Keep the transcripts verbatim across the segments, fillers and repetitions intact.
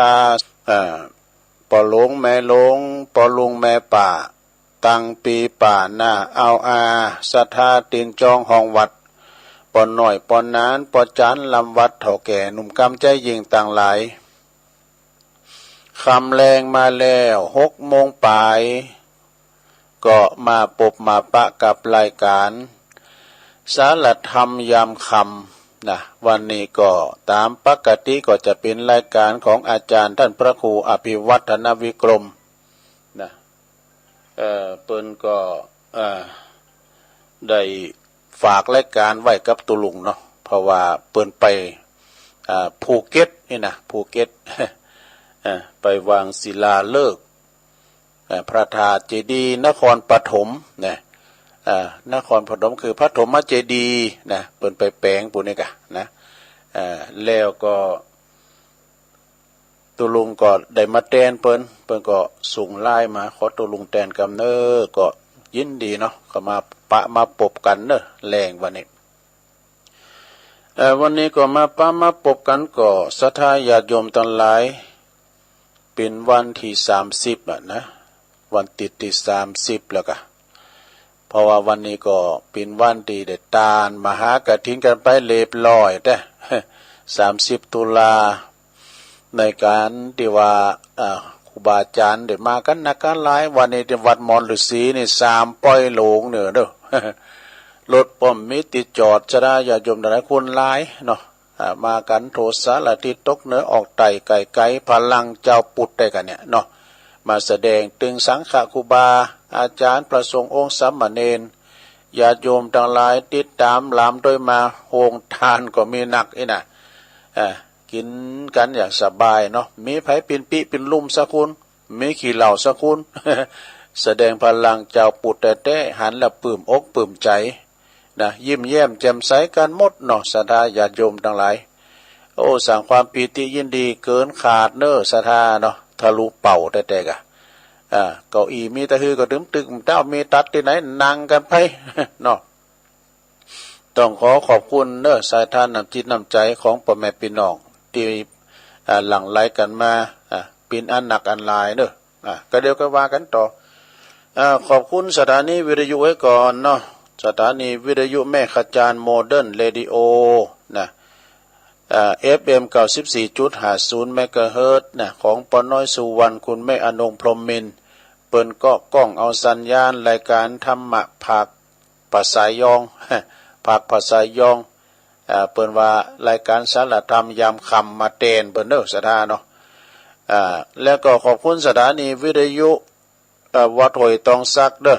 า เอ่อ ป้อหลวงแม่หลวง ป้อลุงแม่ป้า ตังปี๋ป้าน้า เอาอา ศรัทธาตี๋นจองห้องวัด ป้อน้อย ป้อหนาน ป้อจ๋าน ลำวัด เฒ่าแก่ หนุ่มกำ ใจ๊ยิ่ง ตังหลาย ค่ำแลงมาแล้ว หกโมงป๋าย ก็มาปบมาปะกับรายก๋านสารธรรมยามค่ำนะ วันนี้ก็ต๋ามปกติก็จะเป๋นรายก๋านของอาจ๋ารย์ต้านพระครูอภิวัฒนวิกรมนะ เอ่อ เปิ้นก็ เอ่อ ได้ฝากรายก๋านไว้กับตุ๊ลุงเนาะ เพราะว่าเปิ้นไป อ่า ภูเก็ตนี่นะ ภูเก็ต เอ่อ ไปวางศิลาฤกษ์ เอ่อ พระธาตุเจดีย์นครปฐมนะ เอ่อ นครปฐมคือปฐมเจดีย์นะ เปิ้นไปแป๋งปู้นนี่ก่ะนะ เอ่อ แล้วก็ตุ๊ลุงก็ได้มาแตนเปิ้น เปิ้นก็ส่งไลน์มา ขอตุ๊ลุงแตนกำเน้อ ก็ยินดีเนาะ ก็มาปะมาปบกั๋นเน้อ แลงวันนี้ เอ่อ วันนี้ก็มาปะมาปบกั๋นก็ศรัทธาญาติโยมตังหลาย เป๋นวันตี้สามสิบอะนะ วันติ๊ดตี้สามสิบแล้วก่ะ เพราะว่าวันนี้ก็เป๋นวันตี้ได้ตานมหากฐินกั๋นไปเรียบร้อยแต๊ สามสิบตุลา ในก๋านตี้ว่า เอ่อ ครูบาอาจ๋ารย์ได้มากั๋นนักกั๋นหลาย วันนี้ตี้วัดหมอนฤๅษีนี่สามป้อยโหลงเน้อเน้อ รถป้อมมีตี้จอด ศรัทธาญาติโยมตังหลายคนหลายเนาะ อ่า มากั๋นทั่วสารทิศ ตกเหนือออกใต้ ใก้ไกล พลังจาวพุทธได้กั๋นเนี่ยเนาะ มาแสดงตึงสังฆะครูบาอาจ๋ารย์ พระสงฆ์องค์สามเณร ญาติโยมตังหลายติดต๋ามหลามตวยมา โฮงตานก็มีนักอี้นะ อ่า กิ๋นกั๋นอย่างสบายเนาะ มีใผเป๋นปี้เป๋นลุ่มสักคน มีขี้เหล้าสักคน แสดงพลังจาวพุทธแต๊ๆ หันแล้วปลื้มอกปลื้มใจ๋ นะ ยิ้มแย้มแจ่มใสกั๋นหมดเนาะ ศรัทธาญาติโยมตังหลาย โอ้ สร้างความปีติยินดีเกินขาดเน้อ ศรัทธาเนาะ ทะลุเป้าแต๊ๆ ก่ะ อ่า เก้าอี้มีตะหือก็ตึมตึก เต้ามีตั๊ดตี้ไหน นั่งกั๋นไปเนาะ ต้องขอขอบคุณเน้อ สายทานน้ำจิตน้ำใจ๋ของป้อแม่ปี้น้องตี้ อ่า หลั่งไหลกั๋นมา อ่า เป๋นอันนักอันหลายเน้อ อ่ะ ก็เดี๋ยวก็ว่ากั๋นต่อ อ่า ขอบคุณสถานีวิทยุไว้ก่อนเนาะ สถานีวิทยุแม่ขจาร โมเดิร์นเรดิโอ นะ อ่า เอฟเอ็ม เก้าสิบสี่จุดห้าศูนย์เมกะเฮิรตซ์นะ ของป้อน้อยสุวรรณ คุณแม่อนงพรหมมินทร์ เปิ้นก็ก้องเอาสัญญาณรายก๋านธรรมะภาคภาษายอง ภาคภาษายอง อ่า เปิ้นว่ารายก๋านสารธรรมยามค่ำมาแตนเปิ้นเน้อ ศรัทธาเนาะ อ่า แล้วก็ขอบคุณสถานีวิทยุ เอ่อ วัดห้วยตองสักเน้อ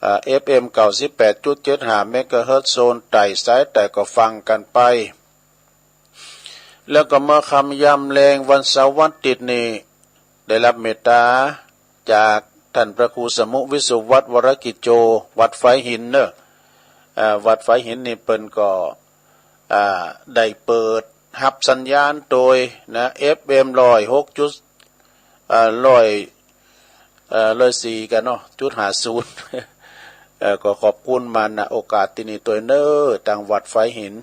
เอ่อ เอฟเอ็ม เก้าสิบแปดจุดเจ็ดห้าเมกะเฮิรตซ์ โซนใต้ สายใต้ก็ฟังกั๋นไป แล้วก็เมื่อค่ำยามแลงวันเสาร์วันติ๊ดนี่ ได้ฮับเมตต๋าจากต้านพระครูสมุห์ วิสุวัฒน์ วรกิจโจ วัดฝายหินเน้อ เอ่อ วัดฝายหินนี่เปิ้นก็ อ่า ได้เปิดฮับสัญญาณโตยนะ เอฟเอ็ม ร้อยหกจุด อ่า ร้อย เอ่อ ร้อยสี่กั๋นเนาะ จุดห้าศูนย์ เอ่อ ก็ขอบคุณมา ณ โอกาสตี้นี่โตยเน้อ ตางวัดฝายหิน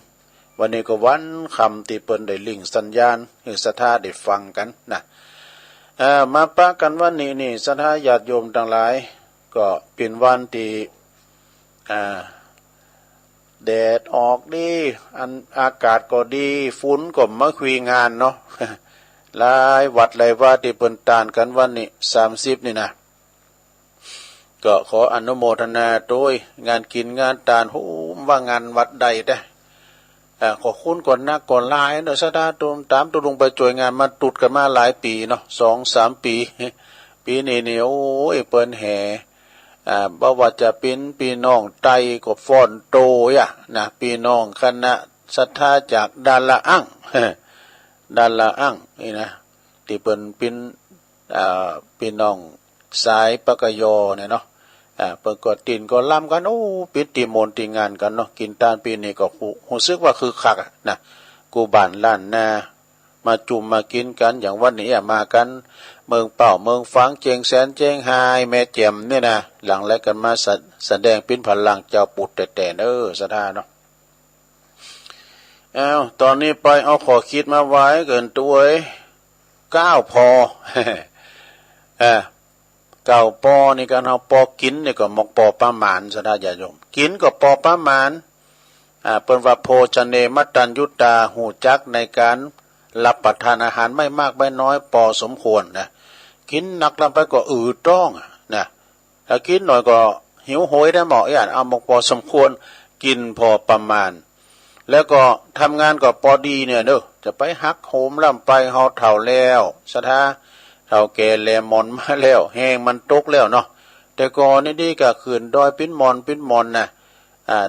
วันนี้ก็วันค่ำตี้เปิ้นได้ลิงก์สัญญาณหื้อศรัทธาได้ฟังกั๋นนะ เอ่อ มาปะกั๋นวันนี้นี่ ศรัทธาญาติโยมตังหลาย ก็เป๋นวันตี้ อ่า แดดออกดี อัน อากาศก็ดี ฝุ่นก็บ่มาคุยงานเนาะ หลายวัดหลายวาตี้เปิ้นตานกั๋นวันนี้ สามสิบนี่นะ ก็ขออนุโมทนาโตย งานกิ๋นงานตาน โห ว่างานวัดใดแต๊ อ่า ก็คนก็นักก็หลายเนาะ ศรัทธาต๋ามตุ๊ลุงไปจ้วยงานมาตุ๊ดกั๋นมาหลายปี๋เนาะ สองสามปี๋ ปี๋นี้นี่ โอ้ย เปิ้นแห่ อ่า บ่ว่าจะเป๋นปี้น้องไตก็ฟ้อนโตยอะนะ ปี้น้องคณะศรัทธาจากดาละอั้ง ดาละอั้งนี่นะ ตี้เปิ้นเป๋น อ่า ปี้น้องสายปะกะยอเนี่ยเนาะ อ่า เปิ้นก็ตี๋นก็ลำกั๋น โอ้ เป๋นตี้ม่วนตี้งานกั๋นเนาะ กิ๋นตานปี๋นี้ก็ฮู้ ฮู้สึกว่าคึกคักอะนะ กู้บ้านล้านนา มาจุมมากิ๋นกั๋น อย่างวันนี้อะ มากั๋น เมืองเป้า เมืองฝาง เจียงแสน เจียงฮาย แม่แจ่มนี่นะ หลั่งไหลกั๋นมาสะ แสดงเป๋นพลังจาวพุทธแต๊ๆ เน้อ ศรัทธาเนาะ อ้าว ต๋อนนี้ไปเอาข้อคิดมาไหว้กั๋นตวย เก้าปอ เออ เก้าปอนี่กั๋น เฮาปอกิ๋นนี่ก็หมกปอประมาณ ศรัทธาญาติโยม กิ๋นก็ปอประมาณ อ่า เปิ้นว่า โภชเน มัตตัญญุตา ฮู้จักในก๋านรับประทานอาหารไม่มากไม่น้อย ปอสมควรนะ กิ๋นหนักลำไปก็อืดต๊องอะนะ ถ้ากิ๋นหน่อยก็หิวโหยได้หมอ เอี้ย เอาหมกปอสมควร กิ๋นปอประมาณ แล้วก็ทำงานก็ปอดีเนี่ยเนาะ จะไปหักโหมลำไป เฮาเฒ่าแล้ว ศรัทธา เฒ่าแก่แลหมอนมาแล้ว แฮงมันตกแล้วเนาะ แต่ก่อนนี่ดีกะขึ้นดอยปี๋นหม่อนปี๋นหม่อนนะ อ่า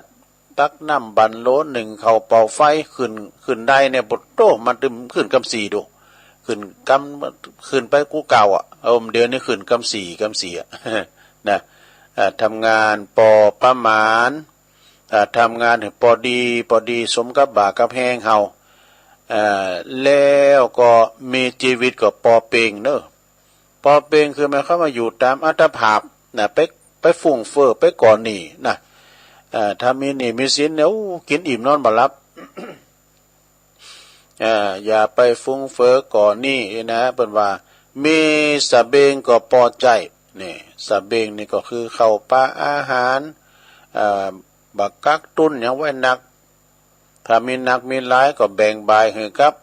ตักน้ำบั่นโล้นนึ่งข้าวเป่าไฟ ขึ้น ขึ้นได้เนี่ย โอ้โห มันตึงขึ้นกำสี่ดู ขึ้นกำ ขึ้นไปกู้เก่าอะ เออ เดี๋ยวนี้ขึ้นกำสี่ กำสี่อะ นะ อ่า ทำงานปอประมาณ อ่า ทำงานหื้อปอดี ปอดีสมกับบ่ากับแฮงเฮา อ่า แล้วก็มีจีวิตก็ปอเป่งเนาะ ปอเป่งคือหมายความว่าอยู่ต๋ามอัตภาพนะ ไป ไปฟุ่งเฟือ ไปก่อหนี้นะ อ่า ถ้ามีหนี้มีสินเนี่ย โอ้ กิ๋นอิ่มนอนบ่หลับ อ่า อย่าไปฟุ่งเฟือก่อหนี้นะ เปิ้นว่า มีสะเบงก็ปอใจ๊ นี่ สะเบงนี่ก็คือข้าวป๋าอาหาร อ่า บ่ากักตุนหยังไว้หนัก ถ้ามีหนักมีหลายก็แบ่งบ่ายหื้อกับ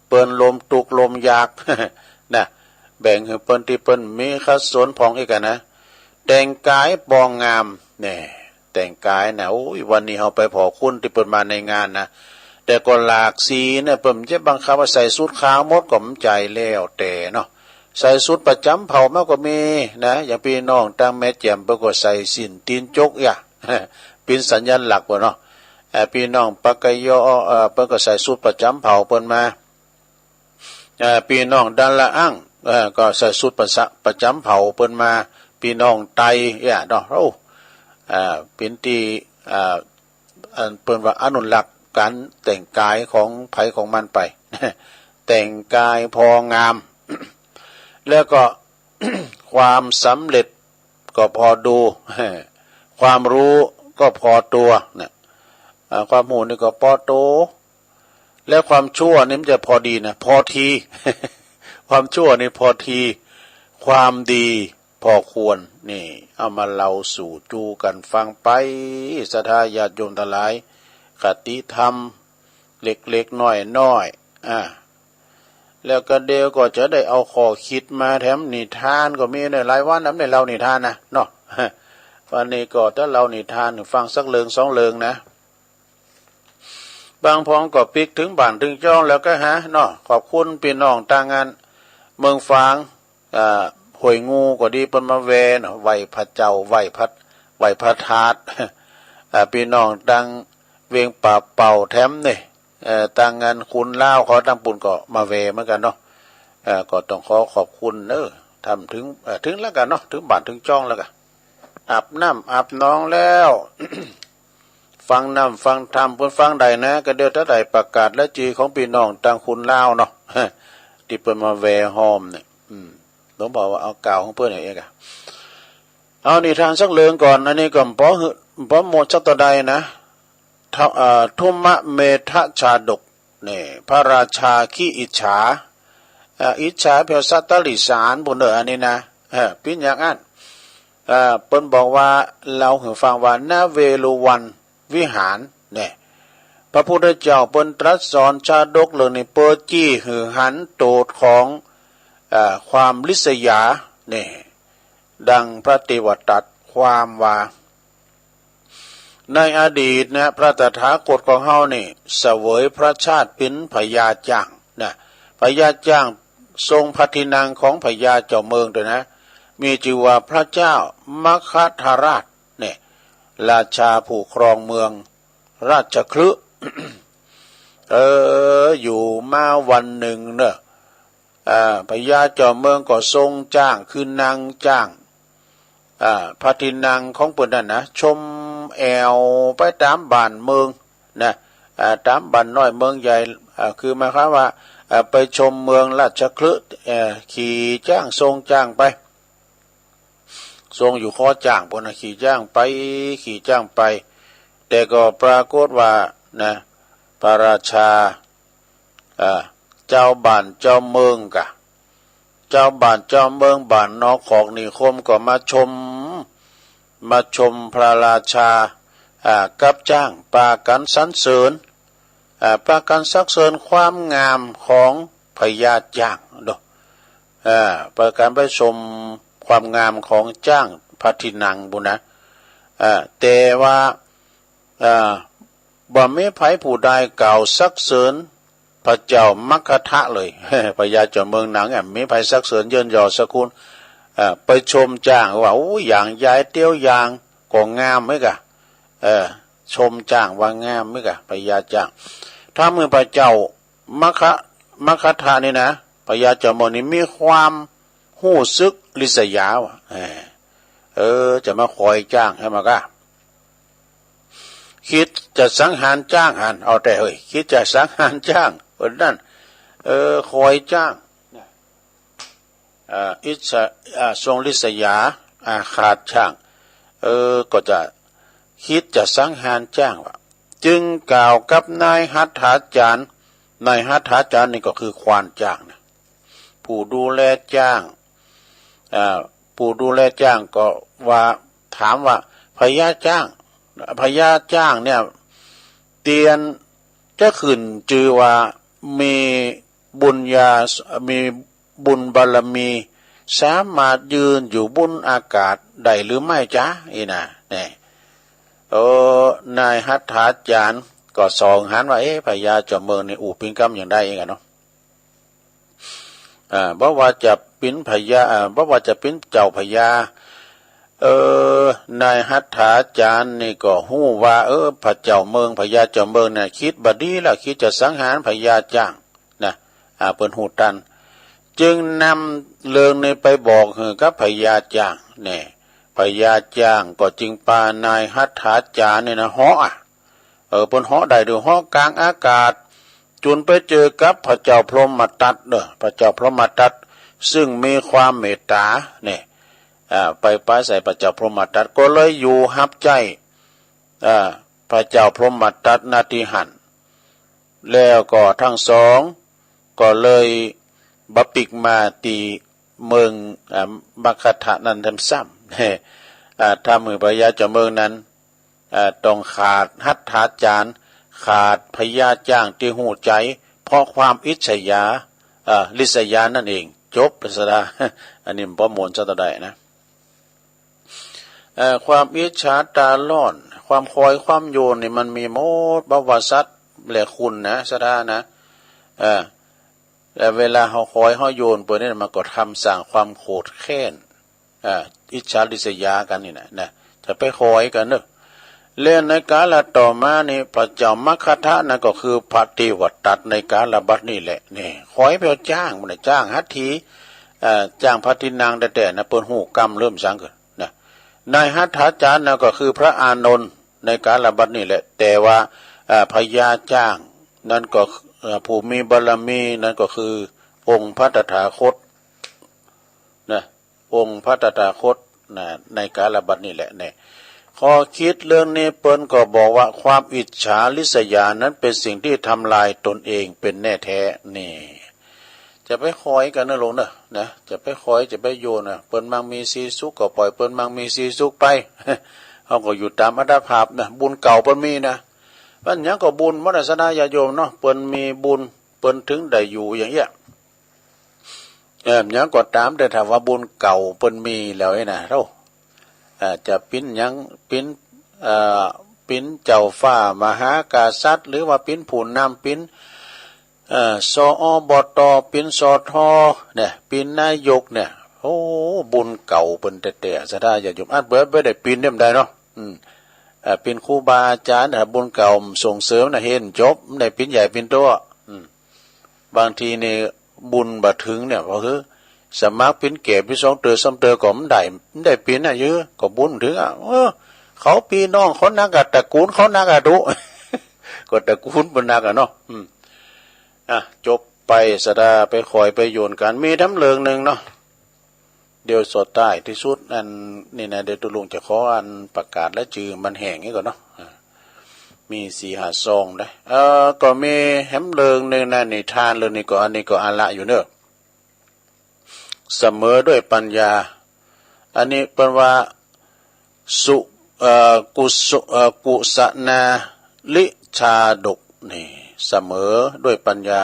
เปิ้นลมตุ๊กข์ลมอยาก นะ แบ่งหื้อเปิ้นตี้เปิ้นมีขัดสนผ่องอี้กั๋นนะ แต่งก๋ายปองงาม แน่ แต่งก๋ายนะ โอ้ย วันนี้เฮาไปผ่อคุณตี้เปิ้นมาในงานนะ แต่ก็หลากสีนะ เปิ้นจะบังคับว่าใส่ชุดขาวหมดก็บ่ใจ้ แล้วแต่เนาะ ใส่ชุดประจ๋ำเผ่ามาก็มีนะ อย่างปี้น้องตางแม่แจ่มเปิ้นก็ใส่สิ้นตี๋นจก เอี้ย เป๋นสัญลักษณ์เปิ้นเนาะ เอ่อ ปี้น้องปากกะยอ เอ่อ เปิ้นก็ใส่ชุดประจ๋ำเผ่าเปิ้นมา เอ่อ ปี้น้องดาละอั้ง เอ่อ ก็ใส่ชุดประสะ ประจ๋ำเผ่าเปิ้นมา ปี้น้องไต เอี้ยเนาะ โอ้ เอ่อ เป๋นตี้ เอ่อ อันเปิ้นว่าอนุรักษ์ก๋านแต่งก๋ายของใผของมันไป แต่งก๋ายปองงาม แล้วก็ ความสำเร็จก็ปอตั๋ว ความฮู้ก็ปอตั๋วนะ อ่า ความฮู้นี่ก็ปอตั๋ว แล้วความชั่วนี่มันจะปอดีนะ ปอที ความชั่วนี่ปอที ความดีปอควร นี่ เอามาเล่าสู่จู๋กั๋นฟังไป ศรัทธาญาติโยมตังหลาย คติธรรม เล็กๆ น้อยๆ อ่า แล้วก็เดี๋ยวก็จะได้เอาข้อคิดมาแถม นิทานก็มีเนาะ หลายวันแล้วบ่ได้เล่านิทานนะเนาะ วันนี้ก็จะเล่านิทานหื้อฟังสักเรื่องสองเรื่องนะ บางพ่องก็ปิ๊กเถิงบ้านเถิงจ้องแล้วก็หาเนาะ ขอบคุณปี้น้องตางอั้น เมืองฝาง อ่า ห้วยงูก็ดี เปิ้นมาแวะเนาะ ไหว้พระเจ้า ไหว้พระ ไหว้พระธาตุ อ่า ปี้น้องตางเวียงป่าเป่าแถมนี่ เอ่อ ตางอั้นขุนลาวเขาตางปู๊นก็มาแวะเหมือนกั๋นเนาะ เอ่อ ก็ต้องขอขอบคุณเนาะ ทำเถิง เอ่อ เถิงแล้วกั๋นเนาะ เถิงบ้านเถิงจ้องแล้วกั๋น อาบน้ำอาบหนองแล้ว ฟังน้ำฟังธรรมเปิ้นฟังได้นะ ก็เดี๋ยวจะได้ประกาศรายจื้อของปี้น้องตางขุนลาวเนาะ ตี้เปิ้นมาแวะฮอมเนี่ย อืม หลวงพ่อว่าเอากล่าวของเปิ้นอย่างเองอะ เอานิทานสักเรื่องก่อน อันนี้ก็บ่หื้อ บ่หมดสักเต้าใดนะ ทะ เอ่อ ธุมเมธชาดก นี่ พระราชาขี้อิจฉา เอ่อ อิจฉาเปียวสัตว์ติรัจฉานปู๊นเน่อ อันนี้นะ เออ เป๋นอย่างอั้น เอ่อ เปิ้นบอกว่า เล่าหื้อฟังว่า ณ เวฬุวันวิหาร เนี่ย พระพุทธเจ้าเปิ้นตรัสสอนชาดกเรื่องนี้ เปื้อจี้หื้อหันโตษของ เอ่อ ความริษยา เนี่ย ดังพระเทวทัตความว่า ในอดีตนะ พระตถาคตของเฮานี่ เสวยพระชาติเป๋นพญาจ๊างนะ พญาจ๊างทรงพระทินังของพญาเจ้าเมืองโตยนะ มีจื้อว่าพระเจ้ามัคคทราชเนี่ย ราชาผู้ครองเมืองราชคฤห์ เออ อยู่มาวันนึ่งเนาะ อ่า พญาเจ้าเมืองก็ทรงจ๊าง คือนางจ๊าง อ่า พระทินังของเปิ้นนั่นนะ ชมแอ่วไปต๋ามบ้านเมืองนะ อ่า ต๋ามบ้านน้อยเมืองใหญ่ อ่า คือหมายความว่า อ่า ไปชมเมืองราชคฤห์ เอ่อ ขี่จ๊าง ทรงจ๊างไป ทรงอยู่คอจ๊างปู๊นนะ ขี่จ๊างไป ขี่จ๊างไป แต่ก็ปรากฏว่านะ พระราชา อ่า เจ้าบ้านเจ้าเมืองกะ จาวบ้านจาวเมืองบ้านนอกขอกนิคมก็มาชม มาชมพระราชา อ่า กับจ๊าง ปากั๋นสรรเสริญ อ่า ปากั๋นสรรเสริญความงามของพญาจ๊างเนาะ อ่า ปากั๋นไปชมความงามของจ๊างพระตี้นั่งปู้นนะ อ่า แต่ว่า อ่า บ่มีใผผู้ใดกล่าวสรรเสริญพระเจ้ามัคคทะเลย พญาเจ้าเมืองหนังเนี่ย บ่มีใผสรรเสริญเยินยอสักคน อ่า ไปชมจ๊างว่า โอ้ อย่างยายเตี้ยวอย่างก็งามไหมกะ เออ ชมจ๊างว่างามไหมกะ พญาจ๊าง ถ้าเมื่อพระเจ้ามัคคะ มัคคทะนี่นะ พญาเจ้าเมืองนี่มีความฮู้สึกริษยาว่ะ เออ เออ จะมาขอยจ๊างใช่ไหมกะ คิดจะสังหารจ๊างหัน เอาแต่เฮ้ย คิดจะสังหารจ๊าง เออ นั่น เออ ขอยจ๊าง อ่า อิจฉา อ่า ทรงริษยา อาฆาตจ๊าง เออ ก็จะคิดจะสังหารจ๊างว่ะ จึงกล่าวกับนายหัตถาจารย์ นายหัตถาจารย์นี่ก็คือควานจ๊างนะ ผู้ดูแลจ๊าง อ่า ผู้ดูแลจ๊างก็ว่า ถามว่า พญาจ๊าง พญาจ๊างเนี่ย เตียนจะขึ้นจือว่ามีบุญญา มีบุญบารมี สามารถยืนอยู่บนอากาศได้หรือไม่จ๊ะ อี้นะ เนี่ย เออ นายหัตถาจารย์ก็ส่องหันว่า เอ๊ะ พญาเจ้าเมืองนี่อู้ปิ้งกำอย่างใดเองอะเนาะ อ่า บ่ว่าจะเป๋นพญา อ่า บ่ว่าจะเป๋นเจ้าพญา เออ นายหัตถาจารย์นี่ก็ฮู้ว่า เออ พระเจ้าเมือง พญาเจ้าเมืองเนี่ย คิดบ่ดีแล้ว คิดจะสังหารพญาจ๊างนะ อ่า เปิ้นฮู้ตัน จึงนำเรื่องนี้ไปบอกหื้อกับพญาจ๊าง เนี่ย พญาจ๊างก็จึงปานายหัตถาจารย์นี่นะ เหาะอะ เออ เปิ้นเหาะได้โดยเหาะก๋างอากาศ จุนไปเจอกับพระเจ้าพรหมทัตเด้อ พระเจ้าพรหมทัต ซึ่งมีความเมตต๋า เนี่ย อ่า ไปปราศรัยพระเจ้าพรหมทัต ก็เลยอยู่ฮับใจ๊ อ่า พระเจ้าพรหมทัต ณ ตี้หั้น แล้วก็ตึงสองก็เลยบ่ปิ๊กมาตี้เมือง อ่า มัคคทะนั้นซ้ำๆ อ่า ถ้าเมื่อพญาเจ้าเมืองนั้น อ่า ต้องขาดหัตถาจารย์ ขาดพญาจ๊างตี้ฮู้ใจ๋ เพราะความอิจฉา อ่า ริษยานั่นเอง จบ ศาสดา อันนี้บ่ม่วนสักเต้าใดนะ เอ่อ ความอิจฉาต๋าฮ้อน ความขอยความโยนนี่มันมีหมด บ่ว่าสัตว์และคนนะ ศาสดานะ เอ่อ แต่เวลาเฮาขอยเฮาโยนไปเนี่ย มันก็ทำสร้างความโขดแค้น อ่า อิจฉาริษยากั๋นนี่นะ นะ จะไปขอยกั๋นเนาะ และในกาละต่อมานี่ พระเจ้ามัคคทะนั่นก็คือพระเทวทัตในกาละบัดนี้แหละ นี่ ขอยไปเอาจ๊าง มันน่ะ จ๊างหัตถี เอ่อ จ๊างพระตี้นั่งแต๊ๆ นะ เปิ้นฮู้กำเริ่มสังเกิดนะ นายหัตถาจารย์นั่นก็คือพระอานนท์ในกาละบัดนี้แหละ แต่ว่า เอ่อ พญาจ๊างนั่นก็ เอ่อ ผู้มีบารมีนั่นก็คือองค์พระตถาคตนะ องค์พระตถาคตนะ ในกาละบัดนี้แหละเนี่ย ข้อคิดเรื่องนี้เปิ้นก็บอกว่าความอิจฉาริษยานั้นเป็นสิ่งที่ทำลายตนเองเป็นแน่แท้ นี่ จะไปขอยกั๋นนะโยมเนาะ นะ จะไปขอย จะไปโยนนะ เปิ้นมั่งมีสีสุขก็ปล่อยเปิ้นมั่งมีสีสุขไป เฮาก็อยู่ต๋ามอัตภาพนะ บุญเก่าเปิ้นมีนะ มันหยังก็บุญหมดนะ ศาสดาญาติโยมเนาะ เปิ้นมีบุญ เปิ้นถึงได้อยู่อย่างเงี้ย เอ่อ หยังก็ต๋าม แต่ถ้าว่าบุญเก่าเปิ้นมีแล้วนี่นะ โธ่ เอ่อ จะเป๋นหยัง เป๋น เอ่อ เป๋นเจ้าฟ้ามหากษัตริย์ หรือว่าเป๋นผู้นำ เป๋น เอ่อ ส อบ ต เป๋น ส ท เนี่ย เป๋นนายกเนี่ย โอ้ บุญเก่าเปิ้นแต๊ๆ ศาสดาญาติโยม อันเปิ้นบ่ได้เป๋นเนี่ยบ่ได้เนาะ อืม เอ่อ เป๋นครูบาอาจ๋ารย์ เอ่อ บุญเก่าส่งเสริมนะ เฮาจบ บ่ได้เป๋นใหญ่เป๋นโต อืม บางทีนี่บุญบ่เถิงเนี่ย พอหื้อสมัครเป๋นแก่เป๋นสองเตื้อสามเตื้อก็บ่ได้ บ่ได้เป๋นนะ เย้อ ก็บุญเถิงอะ เออ เขาปี้น้องเขานักอะ ตระกูลเขานักอะ ตุ๊ ก็ตระกูลเปิ้นนักอะเนาะ อืม อ่ะ จบไป ศาสดาไปขอยไปโยนกั๋น มีแถมเรื่องนึ่งเนาะ เดี๋ยวสุดท้ายตี้สุด อันนี้นะ เดี๋ยวตุ๊ลุงจะขออันประกาศและจื้อมันแห้งนี้ก่อนเนาะ อ่า มีสี่ห้าซองนะ เอ่อ ก็มีแถมเรื่องนึ่งนะ นิทานเรื่องนี้ก็ อันนี้ก็อาละอยู่เนาะ เสมอด้วยปัญญา อันนี้เปิ้นว่า สุ เอ่อ กุส- เอ่อ กุสนาลิชาดก นี่ เสมอด้วยปัญญา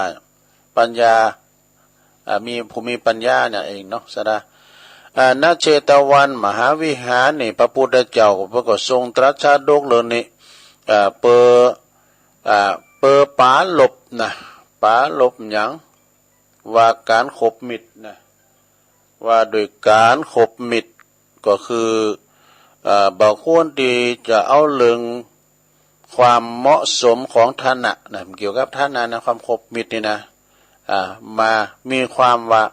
ปัญญา อ่า มี ผู้มีปัญญาเนี่ยเองเนาะ สะดา อ่า ณ เชตวันมหาวิหารนี่ พระพุทธเจ้าเปิ้นก็ทรงตรัสชาดกเรื่องนี้ อ่า เปอ อ่า เปอปรารภนะ ปรารภหยัง ว่าก๋านขบมิตรนะ ว่าโดยก๋านขบมิตรก็คือ เอ่อ บ่ควรตี้จะเอาเรื่องความเหมาะสมของฐานะนะ เกี่ยวกับฐานะนะ ความขบมิตรนี่นะ อ่า มามีความว่า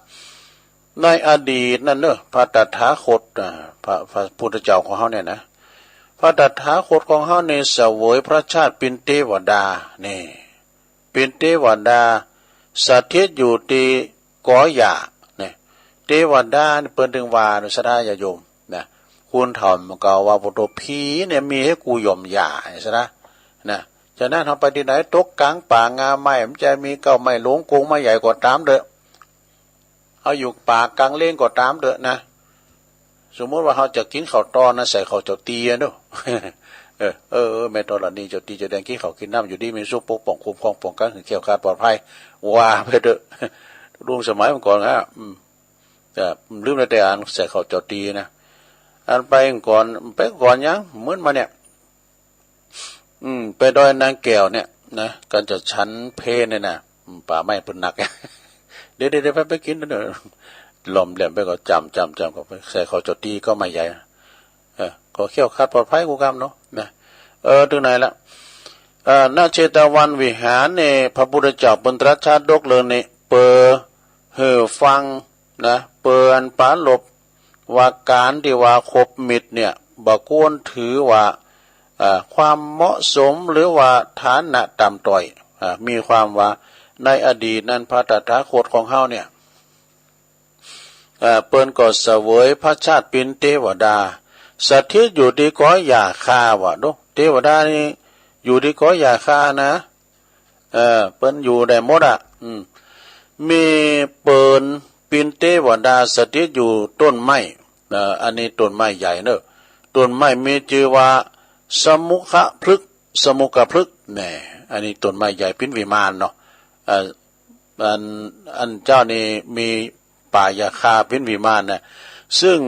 ในอดีตนั้นเนอะ พระตถาคต อ่า พระ พระพุทธเจ้าของเฮาเนี่ยนะ พระตถาคตของเฮานี่เสวยพระชาติเป๋นเตวดา นี่ เป๋นเตวดา สถิตอยู่ตี้กอหญ้า นี่ เตวดานี่เปิ้นตึงว่า สะดาญาติโยมนะ คนเฒ่ามันก็ว่า โอ้โธ่ ผีเนี่ยมีหื้อกูหย่อมหญ้า สะดานะ ฉะนั้นเฮาไปตี้ไหน ตกก๋างป่างาไม้ มันจะมีเก๊าไม้หลวงโกงไม้ใหญ่ก็ต๋ามเต๊อะ เฮาอยู่ป่ากลางเล้งก็ต๋ามเต๊อะนะ สมมุติว่าเฮาจะกิ๋นข้าวตอนนะ ใส่ข้าวเจ้าตี๋อะเนาะ เออ เออ เออ แม่ธรณี เจ้าตี๋เจ้าแดง กิ๋นข้าวกิ๋นน้ำอยู่ดีมีสุข ปกป้องคุ้มครองป้องกั๋นหื้อแคล้วคลาดปลอดภัย ว่าไปเต๊อะ ลุงสมัยเมื่อก่อนนะ อืม แต่ลืมแล้วแต่อันใส่ข้าวเจ้าตี๋นะ อันไปก่อน ไปก่อนยัง เหมือนมาเนี่ย อืม ไปดอยนางแก้วเนี่ยนะ กั๋นจะฉันเพลเนี่ยนะ อืม ป่าไม้เปิ้นหนัก เดี๋ยว เดี๋ยว เดี๋ยวไป ไปกิ๋นเต๊อะ หล่อมแหลมไปก็จ้ำ จ้ำ จ้ำ ก็ไปใส่ข้าวเจ้าตี๋ก็ไม้ใหญ่ เออ ก็แคล้วคลาดปลอดภัยกู้กำเนาะ นะ เออ ตึงไหนละ เอ่อ ณ เชตวันวิหารนี่ พระพุทธเจ้าเปิ้นตรัสชาดกเรื่องนี้ เปอหื้อฟังนะ เปออันปรารภว่าก๋านตี้ว่าขบมิตรเนี่ย บ่ควรถือว่า เอ่อ ความเหมาะสมหรือว่าฐานะต่ำต้อย อ่า มีความว่าในอดีตนั้นพระตถาคตของเฮาเนี่ย เอ่อ เปิ้นก็เสวยพระชาติเป๋นเตวดา สถิตอยู่ตี้กอหญ้าคา ว่าโด เตวดานี่อยู่ตี้กอหญ้าคานะ เออ เปิ้นอยู่ได้หมดอะ อืม มีเปิ้นเป๋นเตวดาสถิตอยู่ต้นไม้ เอ่อ อันนี้ต้นไม้ใหญ่เนอะ ต้นไม้มีจื้อว่าสมุขพฤกษ์ สมุขพฤกษ์ แหม อันนี้ต้นไม้ใหญ่เป๋นวิมานเนาะ เอ่อ อัน อันเจ้านี่มีป่าหญ้าคาเป๋นวิมานนะ ซึ่ง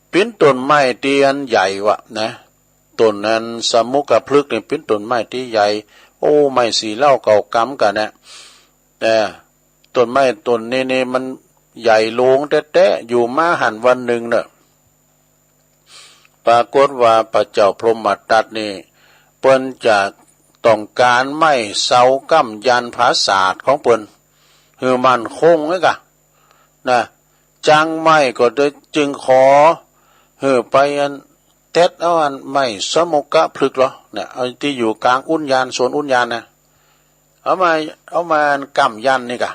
เป๋นต้นไม้ตี้อันใหญ่วะนะ ต้นนั้นสมุขพฤกษ์นี่เป๋นต้นไม้ตี้ใหญ่ โอ้ ไม้สี่เหล้าเก้ากำกั๋นนะ แต่ต้นไม้ต้นนี้นี่มันใหญ่โหลงแต๊ๆ อยู่มาหั้นวันนึ่งเนอะ ปรากฏว่าพระเจ้าพรหมทัตนี่ เปิ้นจะต้องก๋านไม้เสาก๊ำยันปราสาทของเปิ้น หื้อมั่นคงไว้ก่ะ นะ จั๊งไม้ก็เลยจึงขอหื้อไปอันเด็ดเอาอันไม้สมุขพฤกษ์เหรอ เนี่ย เอาตี้อยู่ก๋างอุทยาน สวนอุทยานนะ เอามา เอามาก๊ำยันนี่ก่ะ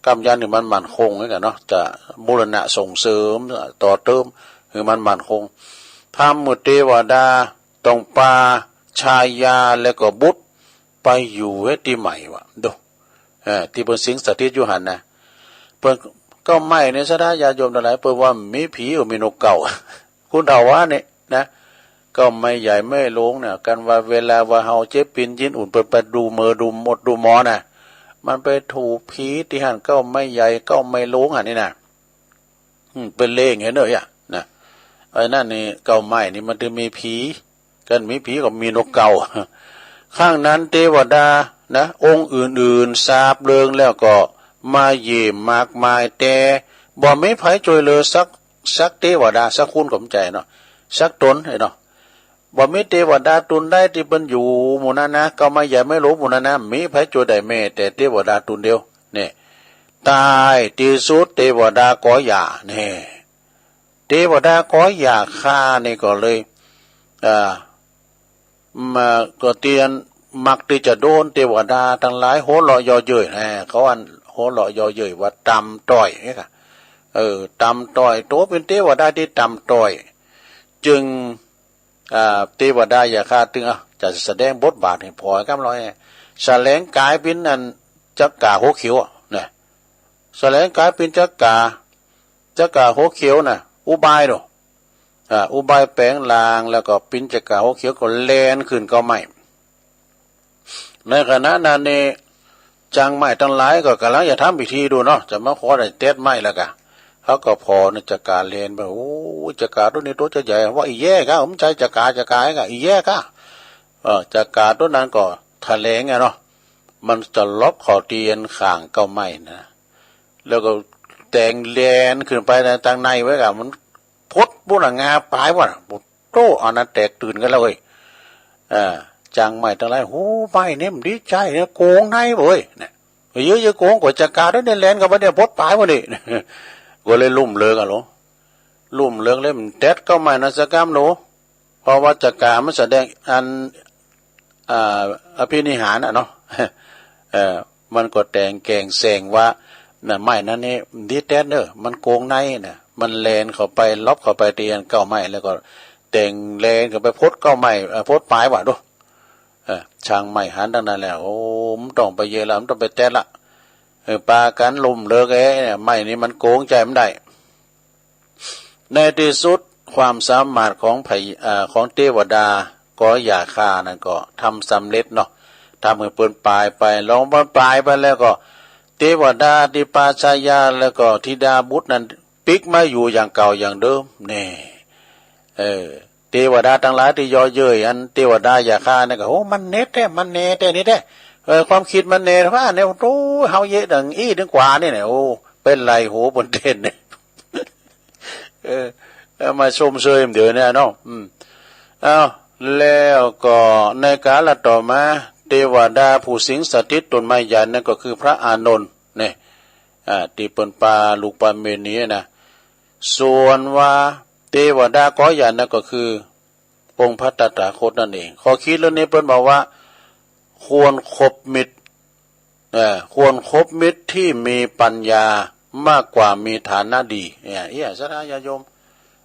ก๊ำยันหื้อมันมั่นคงไว้ก่ะเนาะ จะบูรณะส่งเสริม ต่อเติมหื้อมันมั่นคง ทำหื้อเตวดาต้องปาชายาและก็บุตรไปอยู่ไว้ตี้ใหม่วะ โด เออ ตี้เปิ้นสิงสถิตอยู่หั้นนะ เปิ้น เก๊าไม้นี่ ศรัทธาญาติโยมตังหลาย เปิ้นว่ามีผีก็มีนกเก๊า คนเฒ่าว่านี่นะ เก๊าไม้ใหญ่ไม้หลงเนี่ย กันว่าเวลาว่าเฮาเจ็บปินยินอุ่น เปิ้นไปดูเมอดูหมอ ดูหมอนะ มันไปถูกผีตี้หั้น เก๊าไม้ใหญ่ เก๊าไม้หลงหั้นนี่นะ อืม เปิ้นเล่งหั้นเน่อ อะ นะ ไอ้นั่นนี่ เก๊าไม้นี่มันถึงมีผี กันมีผีก็มีนกเก๊า ครั้งนั้นเตวดานะ องค์อื่นๆ ซาบเรื่องแล้วก็มาเยี่ยมมากมาย แต่บ่มีใผจ้วยเหลือสัก สักเตวดาสักคนก็บ่ใจ้เนาะ สักต๋นไอ้เนาะ บ่มีเตวดาต๋นใดตี้เปิ้นอยู่หมู่นั้นนะ เก๊าไม้ใหญ่ไม้หลงหมู่นั้นนะ มีใผจ้วยได้แม้แต่เตวดาต๋นเดียว เนี่ย ต๋ายตี้สุดเตวดากอหญ้า เนี่ย เตวดากอหญ้าคานี่ก็เลย อ่า มา ก็เตียน มักตี้จะโดนเตวดาตังหลายหัวเราะเยาะเย้ย แหม เขาอันหัวเราะเยาะเย้ยว่าต่ำต้อยนี่ก่ะ เออ ต่ำต้อย ตั๋วเป๋นเตวดาตี้ต่ำต้อย จึง อ่า เตวดาหญ้าคาตึง อ่ะ จะแสดงบทบาทหื้อผ่อก้ำลอย แสดงก๋ายเป๋นอันจั๊กก๋าหัวเขียวอะ นะ แสดงก๋ายเป๋นจั๊กก๋า จั๊กก่าหัวเขียวน่ะ อุบายดู อ่า อุบายแป๋งร่าง แล้วก็ปิ๋นจั๊กก่าหัวเขียวก็แล่นขึ้นเก๊าไม้ ในขณะนั้นนี่ จางไม้ตังหลายก็ก่ำลังจะทำพิธีดูเนาะ จะมาขอได้เต๊ดไม้แล้วก่ะ เขาก็ผ่อในจั๊กก่าแล่นไป โอ้ จั๊กก่าตั๋วนี้ตั๋วจะใหญ่ ว่าอี้แย้ก่ะ บ่ใจ้จั๊กก่า จั๊กก่าก่ะ อี้แย้ก่ะ เออ จั๊กก่าตั๋วนั้นก็ทะแหลงอะเนาะ มันจะหลบเข้าตี้อันข่างเก๊าไม้นะ แล้วก็แตงแล่นขึ้นไปในตังในไว้ก่ะ มันพดปู้นน่ะ งาป๋ายปู้นน่ะ โอ้โต้ อันนั้นแตกตื่นกั๋นแล้วเว้ย อ่า จางไม้ตังหลาย โห ไม้นี่มันดีใจ๊นะ โก๋งในเว้ย เนี่ย เย้ย เย้ย โก๋งกว่าจั๊กก่าตั๋วนี้แล่นเข้าไปเนี่ย พดป๋ายปู้นนี่ ก็เลยลุ่มเลิกอะหลวง ลุ่มเลิกเลย บ่เต๊ดเก๊าไม้นั้นสักกำหลวง เพราะว่าจั๊กก่ามันแสดงอัน อ่า อภินิหารอะเนาะ เอ่อ มันก็แต่งแก่งแสงว่า น่ะ ไม้นั้นนี่ดีแต๊ดเน่อ มันโก๋งในน่ะ มันแล่นเข้าไป หลบเข้าไปตี้อันเก๊าไม้ แล้วก็แต่งแล่นเข้าไปพดเก๊าไม้ เอ่อ พดป๋ายว่าดู เอ่อ จางไม้หันตังนั้นแล้ว โอ้ บ่ต้องไปเย้ยละ บ่ต้องไปเต๊ดละ เออ ปากั๋นลุ่มเลิก เอ๊ะ ไม้นี่มันโก๋งใจ๊บ่ได้ ในตี้สุดความสามารถของพญ- อ่า ของเตวดาก๋อหญ้าฆ่านั้นก็ทำสำเร็จเนาะ ทำหื้อเปิ้นป๋ายไป ลองเปิ้นป๋ายไปแล้วก็ เตวดาตี้ปาชญาแล้วก็ธิดาบุตรนั้นปิ๊กมาอยู่อย่างเก่าอย่างเดิม แน่ เออ เตวดาตังหลายตี้เยาะเย้ยอันเตวดาหญ้าฆ่านั้นก็ โอ้ มันแน่แต๊ มันแน่แต๊นี่แต๊ เออ ความกึ๊ดมันแน่ว่าเนี่ย โอ้ เฮาเยียะดังอี้ดังกว่านี่เนี่ย โอ้ เป๋นไรโห บนเต้นเนี่ย เออ เอามาชมเชยมันเดี๋ยวนี้เนาะ อืม อ้าว แล้วก็ในกาลต่อมา เตวดาผู้สิงสถิตต้นไม้ใหญ่นั้นก็คือพระอานนท์เนี่ย อ่า ตี้เปิ้นปาลูกปาเมนนี้นะ ส่วนว่าเตวดาก๋อหญ้านั้นก็คือองค์พระตถาคตนั่นเอง ข้อคิดเรื่องนี้เปิ้นบอกว่า ควรคบมิตร เอ่อ ควรคบมิตรที่มีปัญญามากกว่ามีฐานะดี เนี่ย เอี้ย ศรัทธาญาติโยม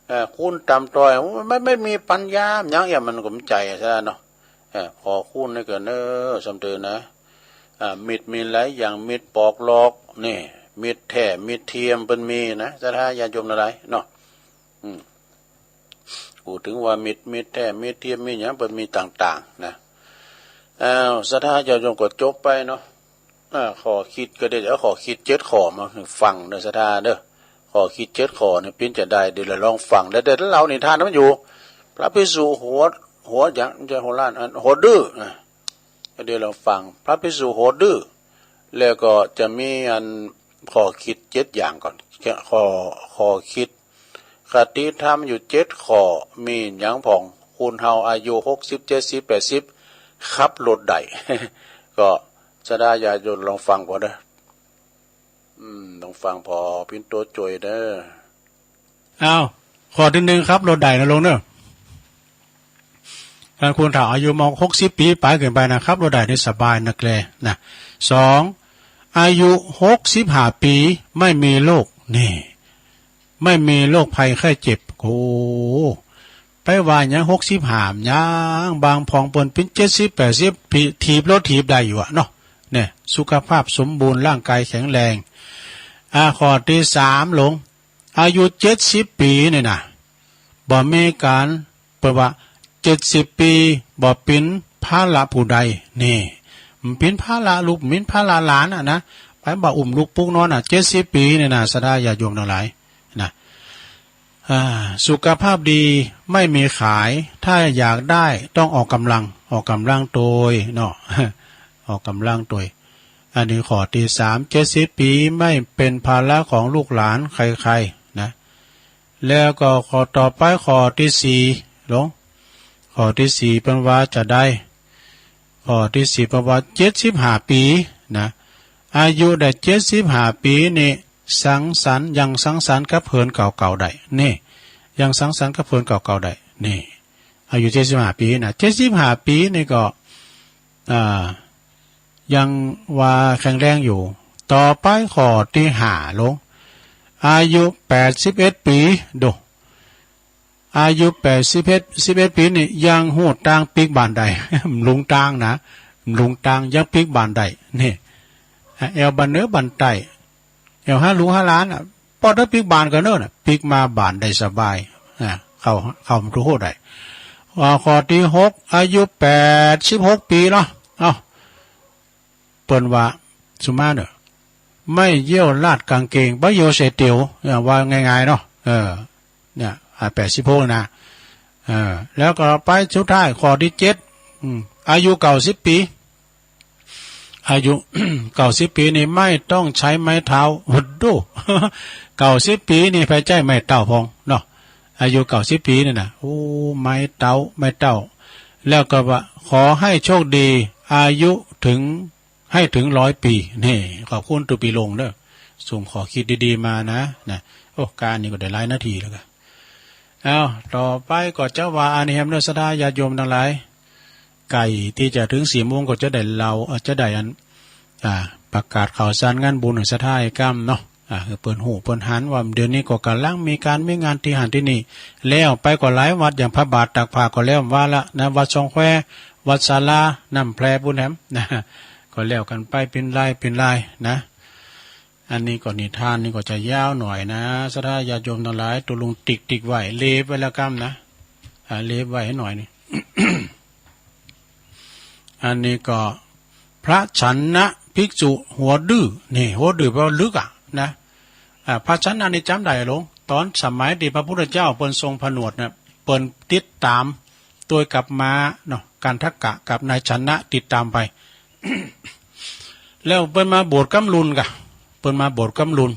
เอ่อ คุณต่ำต้อย โอ้ย ไม่ ไม่มีปัญญาหยัง เอี้ย มันก็บ่ใจ้อะ ศรัทธาเนาะ เอ่อ ขอคุณนี่ก็เน้อ สำเตินนะ อ่า มิตรมีหลายอย่าง มิตรปอกหลอก นี่ มิตรแท้ มิตรเทียม เปิ้นมีนะ ศรัทธาญาติโยมทั้งหลายเนาะ อืม พูดถึงว่ามิตร มิตรแท้ มิตรเทียม มีหยัง เปิ้นมีต่างๆ นะ อ้าว ศรัทธาญาติโยมก็จบไปเนาะ อ่า ข้อคิดก็ได้ เอาข้อคิดเจ็ดข้อมาหื้อฟังเน้อ ศรัทธาเน้อ ข้อคิดเจ็ดข้อนี่ปิ๊นจะได้ เดี๋ยวเฮาลองฟัง เดี๋ยว เดี๋ยวเล่านิทานมันอยู่ พระภิกษุหัว หัวหยัง บ่ใจ้หัวล้าน อัน หัวดื้อนะ เดี๋ยวเฮาฟัง พระภิกษุหัวดื้อ แล้วก็จะมีอันข้อคิดเจ็ดอย่างก่อน ข้อ ข้อคิด คติธรรมอยู่เจ็ดข้อ มีหยังพ่อง คนเฮาอายุหกสิบ เจ็ดสิบ แปดสิบ ขับรถได้ ก็ศรัทธาญาติโยมลองฟังผ่อเน้อ อืม ลองฟังผ่อ ปิ๊นตั๋วจ้วยเน้อ อ้าว ข้อตี้นึ่ง ขับรถได้นะโลมเน้อ คันคนเฒ่าอายุมากหกสิบปี๋ไปขึ้นไปนะ ขับรถได้นี่สบายนักแลนะ สอง อายุหกสิบห้าปี๋ ไม่มีโรค นี่ ไม่มีโรคภัยไข้เจ็บ โอ้ ไปว่าหยัง หกสิบห้า หยัง บางพ่องเปิ้นปิ๊นเจ็ดสิบ แปดสิบปี๋ ถีบรถถีบได้อยู่อะเนาะ เนี่ย สุขภาพสมบูรณ์ ร่างกายแข็งแรง อ่า ข้อตี้สามโลม อายุเจ็ดสิบปี๋นี่นะ บ่มีก๋าน เปิ้นว่าเจ็ดสิบปี๋ บ่เป๋นภาระผู้ใด นี่ บ่เป๋นภาระลูก บ่เป๋นภาระหลานอะนะ ไปบ่อุ้มลูกปลุกนอนอะ เจ็ดสิบปี๋นี่นะ ศรัทธาญาติโยมทั้งหลายนะ อ่า สุขภาพดีไม่มีขาย ถ้าอยากได้ต้องออกกำลัง ออกกำลังตวยเนาะ ออกกำลังตวย อันนี้ข้อตี้สาม เจ็ดสิบปี๋ ไม่เป็นภาระของลูกหลานใครๆ นะ แล้วก็ข้อต่อไป ข้อตี้สี่โลม ข้อตี้สี่เปิ้นว่าจะใด ข้อตี้สี่เปิ้นว่าเจ็ดสิบห้าปี๋นะ อายุได้เจ็ดสิบห้าปี๋นี่ สังสรรค์ ยังสังสรรค์กับเพื่อนเก่าๆ ได้ นี่ ยังสังสรรค์กับเพื่อนเก่าๆ ได้ นี่ อายุเจ็ดสิบห้าปี๋นะ เจ็ดสิบห้าปี๋นี่ก็ อ่า ยังว่าแข็งแรงอยู่ ต่อไปข้อตี้ห้าโลม อายุแปดสิบเอ็ดปี๋ ดู อายุแปดสิบเอ็ด สิบเอ็ดปี๋นี่ยังฮู้ตางปิ๊กบ้านได้ บ่หลงตางนะ บ่หลงตาง ยังปิ๊กบ้านได้ นี่ แอ่วบ้านเหนือบ้านใต้ แอ่วหาลูกหาหลานอะ ปอเต๊อะปิ๊กบานก่อเน่อ น่ะ ปิ๊กมาบานได้สบาย อ่า เข้า เข้ามาถูกฮู้ได้ อ่า ข้อตี้หก อายุแปดสิบหกปี๋เนาะ เอ้า เปิ้นว่า สุมาเน่อ ไม้เยี่ยวลาดก๋างเก๋ง บ่เยี่ยวใส่เตียว เนี่ย ว่าง่ายๆ เนาะ เออ เนี่ย อ่า แปดสิบหก นะ เออ แล้วก็ไปสุดท้าย ข้อตี้เจ็ด อืม อายุเก้าสิบปี๋ อายุ เก้าสิบปี๋นี่ไม่ต้องใช้ไม้เท้า โอ้โห เก้าสิบปี๋นี่ไปใจ๊ไม้เท้าพ่องเนาะ อายุเก้าสิบปี๋นี่นะ โอ้ ไม้เท้า ไม้เท้า แล้วก็ว่า ขอให้โชคดี อายุถึง ให้ถึงร้อยปี๋ นี่ ขอบคุณตุ๊ปี๋หลงเน่อ ส่งข้อคิดดีๆ มานะ นะ โอ้ กานี้ก็ได้หลายนาทีแล้วกะ เอ้า ต่อไปก็จะว่าอันนี้แหมเน่อ ศรัทธาญาติโยมตังหลาย ใก้ตี้จะเถิงสี่โมงก็จะได้เล่า เอ่อ จะได้อัน อ่า ประกาศข่าวสารงานบุญหื้อศรัทธาก้ำเนาะ อ่า หื้อเปิ้นฮู้เปิ้นหันว่าเดี๋ยวนี้ก็ก่ำลังมีก๋านมีงานตี้หั้นตี้นี่ แล้วไปก็หลายวัด อย่างพระบาทตากผ้าก็แล้วว่าละนะ วัดซองแคว วัดศาลาน้ำแพรปู้นแหมนะ ก็แล้วกั๋นไปเป๋นลายเป๋นลายนะ อันนี้ก็นิทานนี่ก็จะยาวหน่อยนะ ศรัทธาญาติโยมตังหลาย ตุ๊ลุงติ๊กติ๊กไว้ เล็บไว้แล้วก้ำนะ อ่า เล็บไว้หื้อหน่อยนี่ อันนี้ก็ พระฉัณณะภิกษุหัวดื้อ นี่ หัวดื้อแปลว่าลึกอะนะ อ่า พระฉัณณะนี่จ๋ำได้หลง ต๋อนสมัยตี้พระพุทธเจ้าเปิ้นทรงผนวชนะ เปิ้นติดต๋าม โตยกับม้าเนาะ กันทกะกับนายฉัณณะติดต๋ามไป แล้วเปิ้นมาบวชกำลุนกะ เปิ้นมาบวชกำลุน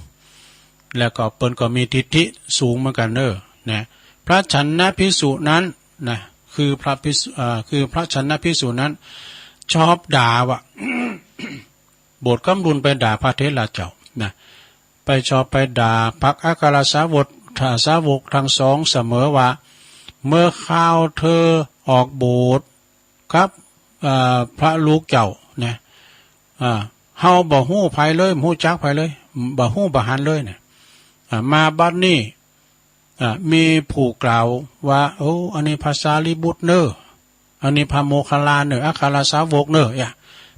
แล้วก็เปิ้นก็มีทิฐิสูงเหมือนกั๋นเน่อ นะ พระฉัณณะภิกษุนั้นนะ คือพระภิกษุ เอ่อ คือพระฉัณณะภิกษุนั้น ชอบด่าว่า บวชกำลุนไปด่าพระเถระเจ้านะ ไปชอบไปด่าพรรคอัครสาวก สาวกตังสองเสมอว่า เมื่อคราวเธอออกบวชกับ เอ่อ พระลูกเจ้านะ อ่า เฮาบ่ฮู้ใผเลย บ่ฮู้จักใผเลย บ่ฮู้บ่หันเลยนะ อ่า มาบัดนี้ อ่า มีผู้กล่าวว่า โอ้ อันนี้พระสารีบุตรเน่อ อันนี้พระโมคคัลลาเน่อ อัครสาวกเน่อ เยียะ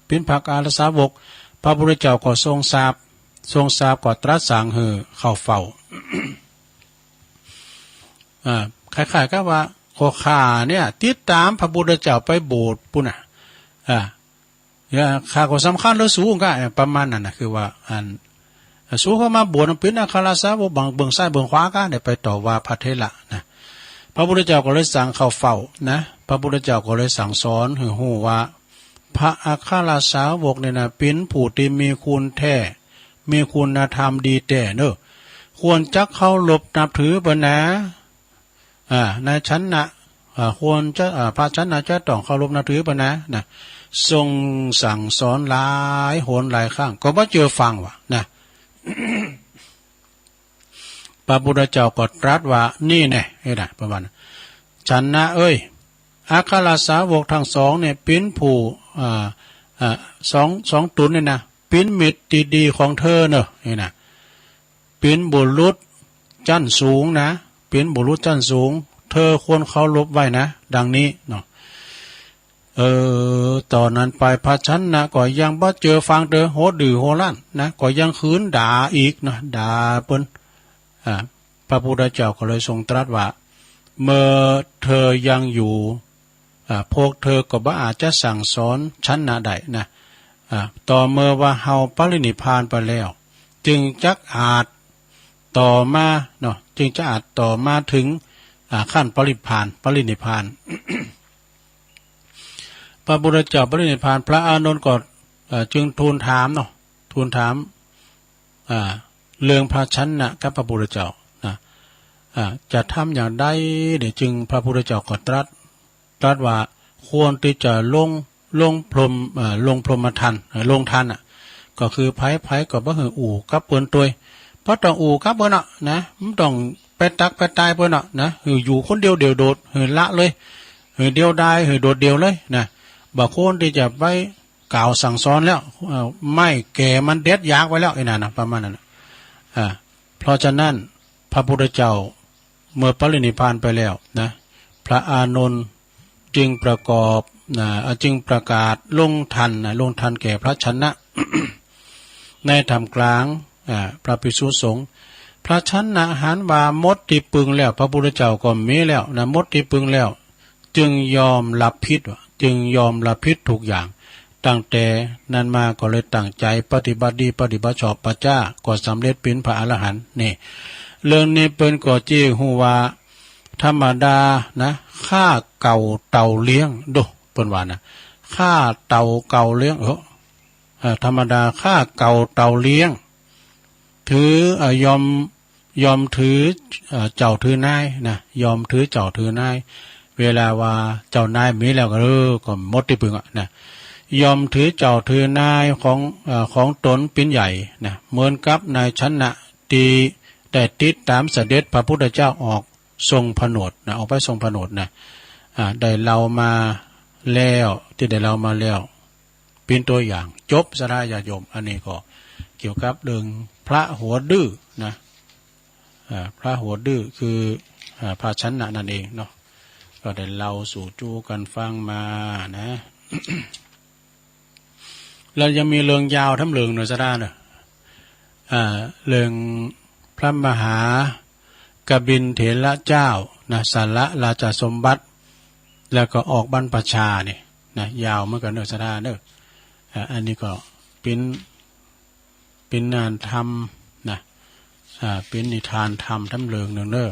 เป๋นพระอัครสาวก พระพุทธเจ้าก็ทรงทราบ ทรงทราบก็ตรัสสั่งหื้อเข้าเฝ้า อ่า คล้ายๆ กับว่า ก็ข้าเนี่ย ติดต๋ามพระพุทธเจ้าไปโบสถ์ปู้นน่ะ อ่า เยียะ ข้าก็สำคัญเหลือสูกะ ประมาณนั้นน่ะ คือว่า อัน สูเข้ามาบวชเป๋นอัครสาวก บังเบิ่งซ้ายเบิ่งขวากะ ได้ไปต่อว่าพระเถระนะ พระพุทธเจ้าก็เลยสั่งเข้าเฝ้านะ พระพุทธเจ้าก็เลยสั่งสอนหื้อฮู้ว่า พระอัครสาวกเนี่ยนะ เป๋นผู้ตี้มีคุณแท้ มีคุณธรรมดีแต๊เน่อ ควรจักเคารพนับถือเปิ้นนา อ่า นายฉัณณะ อ่า ควรจะ อ่า พระฉัณณะจะต้องเคารพนับถือเปิ้นนา นะ ทรงสั่งสอนหลายหนหลายครั้ง ก็บ่เจื้อฟังว่ะนะ พระพุทธเจ้าก็ตรัสว่า นี่แน่ นี่นะ ประมาณนั้น ฉัณณะเอ้ย อัครสาวกตังสองเนี่ย เป๋นผู้ อ่า อ่า สอง สองต๋นเนี่ยนะ เป๋นมิตรตี้ดีของเธอเน่อ นี่นะ เป๋นบุรุษจั้นสูงนะ เป๋นบุรุษจั้นสูง เธอควรเคารพไว้นะ ดังนี้เนาะ เออ ต๋อนนั้นไปพระฉัณณะก็ยังบ่เจื้อฟังเตื้อ หัวดื้อหัวรั้นนะ ก็ยังขืนด่าอีกนะ ด่าเปิ้น อ่า พระพุทธเจ้าก็เลยทรงตรัสว่า เมื่อเธอยังอยู่ อ่า พวกเธอก็บ่อาจจะสั่งสอนฉัณณะได้นะ อ่า ต่อเมื่อว่าเฮาปรินิพพานไปแล้ว จึงจักอาจต่อมาเนาะ จึงจะอาจต่อมาถึง อ่า ขั้นปรินิพพาน ปรินิพพาน พระพุทธเจ้าปรินิพพาน พระอานนท์ก็ เอ่อ จึงทูลถามเนาะ ทูลถาม อ่า เรื่องพระฉัณณะกับพระพุทธเจ้านะ อ่า จะทำอย่างใดเนี่ย จึงพระพุทธเจ้าก็ตรัส ตรัสว่าควรตี้จะลง ลงพรหม เอ่อ ลงพรหมทาน เอ่อ ลงทานน่ะ ก็คือใผๆ ก็บ่หื้ออู้กับเปิ้นตวย บ่ต้องอู้กับเปิ้นเนาะนะ บ่ต้องไปตักไปตายเปิ้นเนาะนะ หื้ออยู่คนเดียวเดี่ยวโดด หื้อละเลย หื้อเดียวดาย หื้อโดดเดี่ยวเลยนะ บ่ควรตี้จะไป กล่าวสั่งสอนแล้ว เอ่อ ไม้แก่มันเด็ดอยากไว้แล้ว ไอ้นั่นนะ ประมาณนั้นนะ อ่า เพราะฉะนั้น พระพุทธเจ้าเมื่อปรินิพพานไปแล้วนะ พระอานนท์จึงประกอบ อ่า จึงประกาศลงทานนะ ลงทานแก่พระฉัณณะ ในท่ามกลาง อ่า พระภิกษุสงฆ์ พระชนะหันว่าหมดตี้ปึงแล้ว พระพุทธเจ้าก็มีแล้วนะ หมดตี้ปึงแล้ว จึงยอมรับผิดว่า จึงยอมรับผิดทุกอย่าง ตั้งแต่นั้นมาก็เลยตั้งใจ๋ปฏิบัติดี ปฏิบัติชอบ ปัจจ๋า ก็สำเร็จเป๋นพระอรหันต์ นี่ เรื่องนี้เปิ้นก็จี้หื้อว่า ธรรมดานะ ข้าเก่าเต่าเลี้ยง ดู เปิ้นว่านะ ข้าเต่าเก่าเลี้ยง เออ เอ่อ ธรรมดาข้าเก่าเต่าเลี้ยง ถือ เอ่อ ยอม ยอมถือ เอ่อ เจ้าถือนายนะ ยอมถือเจ้าถือนาย เวลาว่าเจ้านายมีแล้วก็ เออ ก็หมดตี้ปึงอะนะ ยอมถือเจ้าถือนายของ เอ่อ ของต๋นเป๋นใหญ่นะ เหมือนกับนายชนะตี้ได้ติดต๋ามเสด็จพระพุทธเจ้าออกทรงผนวดนะ ออกไปทรงผนวดนะ อ่า ได้เล่ามาแล้ว ตี้ได้เล่ามาแล้ว เป๋นตั๋วอย่าง จบ ศรัทธาญาติโยม อันนี้ก็เกี่ยวกับเรื่องพระหัวดื้อนะ อ่า พระหัวดื้อคือ อ่า พระชนะนั่นเองเนาะ ก็ได้เล่าสู่จู๋กั๋นฟังมานะ แล้วยังมีเรื่องยาวแถมเรื่องเนาะ ศรัทธาเนาะ อ่า เรื่องพระมหากบิลเถระเจ้านะ สละราชสมบัติ แล้วก็ออกบรรพชานี่นะ ยาวเหมือนกั๋นเนาะ ศรัทธาเนาะ อ่า อันนี้ก็เป๋น เป๋นนิทานธรรมนะ อ่า เป๋นนิทานธรรมแถมเรื่องนึ่งเนาะ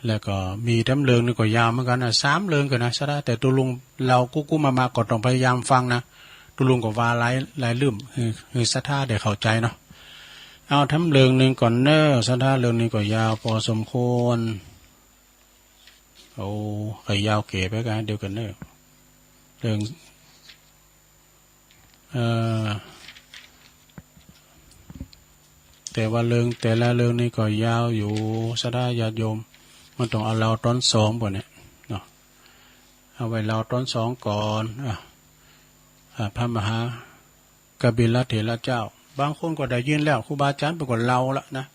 แล้วก็มีแถมเรื่องนึ่งก็ยาวเหมือนกั๋นนะ สามเรื่องกั๋นนะ ศรัทธา แต่ตุ๊ลุงเล่ากู้ๆ มาๆ ก็ต้องพยายามฟังนะ ตุ๊ลุงก็ว่าหลาย หลายเรื่อง หื้อ หื้อศรัทธาได้เข้าใจ๋เนาะ เอาแถมเรื่องนึ่งก่อนเนาะ ศรัทธา เรื่องนี้ก็ยาวพอสมควร โอ้ ก็ยาวเก๋ไปกั๋น เดี๋ยวกั๋นเนาะ เรื่อง เอ่อ แต่ว่าเรื่องแต่ละเรื่องนี้ก็ยาวอยู่ ศรัทธาญาติโยม มันต้องเอาเล่าต๋อนสองบ่เนี่ยเนาะ เอาไว้เล่าต๋อนสองก่อน อ่ะ อ่ะ พระมหากบิลเถระเจ้า บางคนก็ได้ยินแล้ว ครูบาอาจ๋ารย์เปิ้นก็เล่าละนะ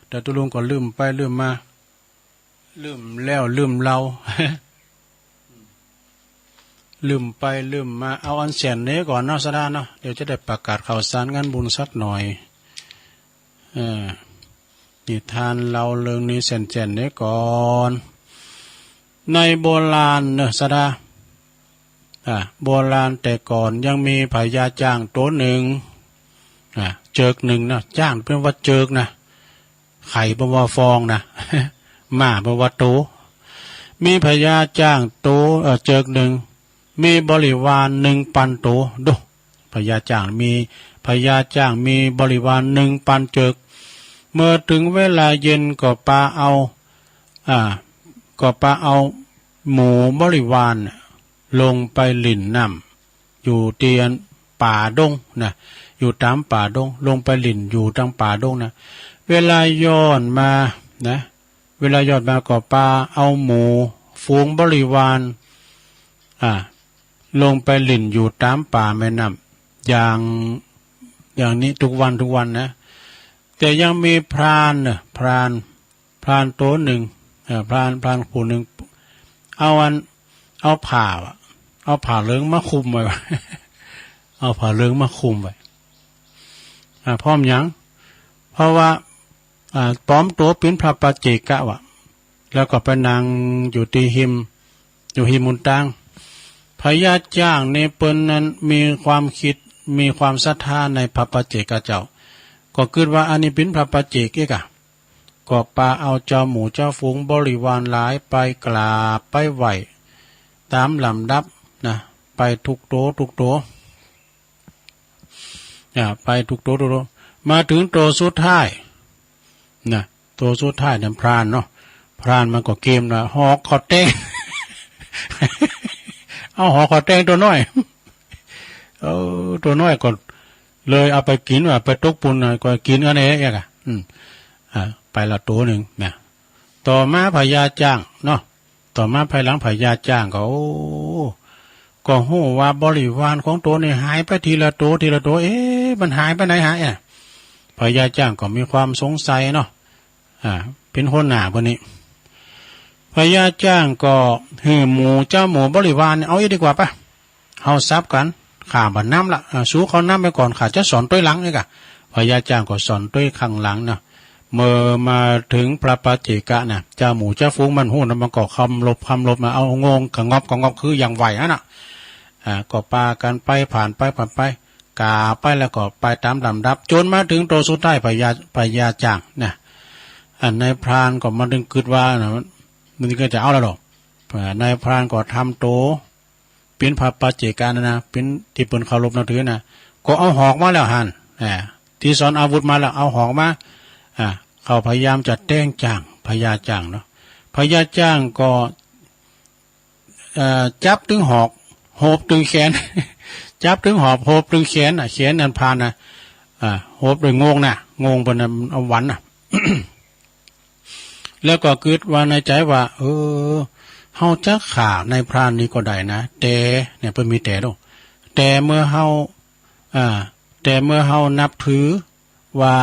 แต่ตุ๊ลุงก็ลืมไปลืมมา ลืมแล้วลืมเล่า ลืมไปลืมมา เอาอันแสนนี้ก่อนเนาะ ศรัทธาเนาะ เดี๋ยวจะได้ประกาศข่าวสารงานบุญสักหน่อย เออ นิทานเล่าเรื่องนี้แสนๆ นี้ก่อน ในโบราณเนาะ ศรัทธา อ่ะ โบราณแต่ก่อนยังมีพญาจ๊างตั๋วนึ่ง อ่ะ เจิกนึ่งนะ จ๊างเปิ้นว่าเจิกนะ ไข่เปิ้นว่าฟองนะ ม้าเปิ้นว่าโต มีพญาจ๊างโต เอ่อ เจิกนึ่ง มีบริวารนึ่งปันโต ดู พญาจ๊างมี พญาจ๊างมีบริวารนึ่งปันเจิก เมื่อเถิงเวลาเย็นก็ปาเอา อ่า ก็ปาเอาหมู่บริวารน่ะ ลงไปหลิ้นน้ำ อยู่ตี้อันป่าดงนะ อยู่ต๋ามป่าดง ลงไปหลิ้นอยู่ต๋ามป่าดงนะ เวลาย้อนมานะ เวลาย้อนมาก็ปาเอาหมู่ฝูงบริวาร อ่า ลงไปหลิ้นอยู่ต๋ามป่าแม่น้ำ อย่าง อย่างนี้ทุกวันทุกวันนะ แต่ยังมีพรานน่ะ พราน พรานตั๋วนึ่ง เอ่อ พราน พรานผู้นึ่ง เอาอัน เอาผ้าอะ เอาผ้าเหลืองมาคลุมไว้ เอาผ้าเหลืองมาคลุมไว้ อ่า เพราะหยัง เพราะว่า อ่า ปลอมตั๋วเป๋นพระปัจเจกะวะ แล้วก็ไปนั่งอยู่ตี้ฮิม อยู่ฮิมหุนตาง พญาจ๊างนี่เปิ้นนั้นมีความกึ๊ด มีความศรัทธาในพระปัจเจกะเจ้า ก็กึ๊ดว่าอันนี้เป๋นพระปัจเจกอีกอะ ก็ปาเอาเจ้าหมู่เจ้าฝูงบริวารหลายไปกราบไปไหว้ต๋ามลำดับนะ ไปทุกตั๋วทุกตั๋ว อ่า ไปทุกตั๋วทุกตั๋ว มาเถิงตั๋วสุดท้ายนะ ตั๋วสุดท้ายนั้นพรานเนาะ พรานมันก็เกมละ หอกข้าวแตง เอาหอกข้าวแตงตั๋วน้อย เออ ตั๋วน้อยก็เลยเอาไปกิ๋นว่า ไปตกปูนน่ะ ก็กิ๋นอันนี้เองอะ อืม อ่า ไปละตั๋วนึ่งนะ ต่อมาพญาจ๊างเนาะ ต่อมาภายหลังพญาจ๊างก็ โอ้ ก็ฮู้ว่าบริวารของต๋นนี่หายไปทีละตั๋ว ทีละตั๋ว เอ๊ะ มันหายไปไหนหายอะ พญาจ๊างก็มีความสงสัยเนาะ อ่า เป๋นหัวหน้าผู้นี้ พญาจ๊างก็หื้อหมู่เจ้าหมู่บริวารเนี่ย เอาอี้ดีกว่าปะ เฮาสับกั๋น ข้าบ่นำละ อ่า สูเข้านำไปก่อน ข้าจะสอนตวยหลังนี่กะ พญาจ๊างก็สอนตวยข้างหลังเนาะ เมื่อมาเถิงพระปัจเจกะนะ เจ้าหมู่เจ้าฝูงมันฮู้นะ มันก็เคารพ เคารพมา เอางวงกะงอบ กะงอบ คืออย่างไหวหั้นน่ะ อ่า ก็ปากั๋นไป ผ่านไป ผ่านไป ก๋าไป แล้วก็ไปต๋ามลำดับ จ๋นมาเถิงตั๋วสุดท้าย พญา พญาจ้างนะ อันนายพรานก็มาเถิงกึ๊ดว่านะ มันก็จะเอาแล้วหรอก อ่า นายพรานก็ทำตั๋ว เป๋นพระปัจเจกะนะ เป๋นตี้เปิ้นเคารพนับถือนะ ก็เอาหอกมาแล้วหั้น อ่า ตี้ซ่อนอาวุธมาแล้ว เอาหอกมา อ่า เขาพยายามจะแต๊งจ้าง พญาจ้างเนาะ พญาจ้างก็ เอ่อ จับตึงหอก โหบตึงแขน จับตึงหอก โหบตึงแขนน่ะ แขนนายพรานน่ะ อ่า โหบด้วยงวงน่ะ งวงเปิ้นน่ะ เอาหวันน่ะ แล้วก็กึ๊ดว่าในใจ๋ว่า เออ เฮาจะฆ่านายพรานนี้ก็ได้นะ แต่ เนี่ย เปิ้นมีแต่เนาะ แต่เมื่อเฮา อ่า แต่เมื่อเฮานับถือว่า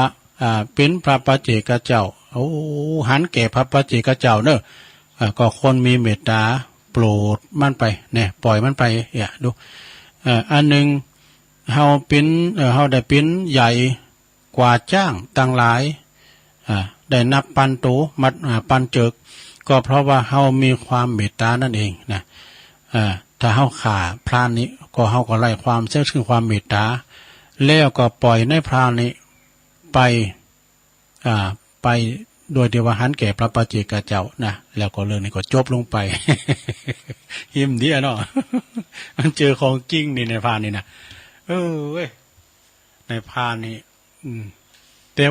อ่า เป๋นพระปัจเจกะเจ้า โอ้ หันแก่พระปัจเจกะเจ้าเนาะ อ่า ก็ควรมีเมตต๋าโปรดมันไป เนี่ย ป่อยมันไป เนี่ย ดู อ่า อันนึ่ง เฮาเป๋น เอ่อ เฮาได้เป๋นใหญ่ กว่าจ๊างตังหลาย อ่า ได้นับปันโต มัด อ่า ปันเจิก ก็เพราะว่าเฮามีความเมตต๋านั่นเองนะ อ่า ถ้าเฮาฆ่าพรานนี้ ก็เฮาก็ไล่ความเสียซึ่งความเมตต๋า แล้วก็ป่อยนายพรานนี้ไป อ่า ไปโดยตี้ว่าหันแก่พระปัจเจกะเจ้านะ แล้วก็เรื่องนี้ก็จบลงไป หิ้มเดียวเนาะ มันเจอของจริงนี่นายพรานนี่นะ เออเว้ย นายพรานนี่ อืม แต่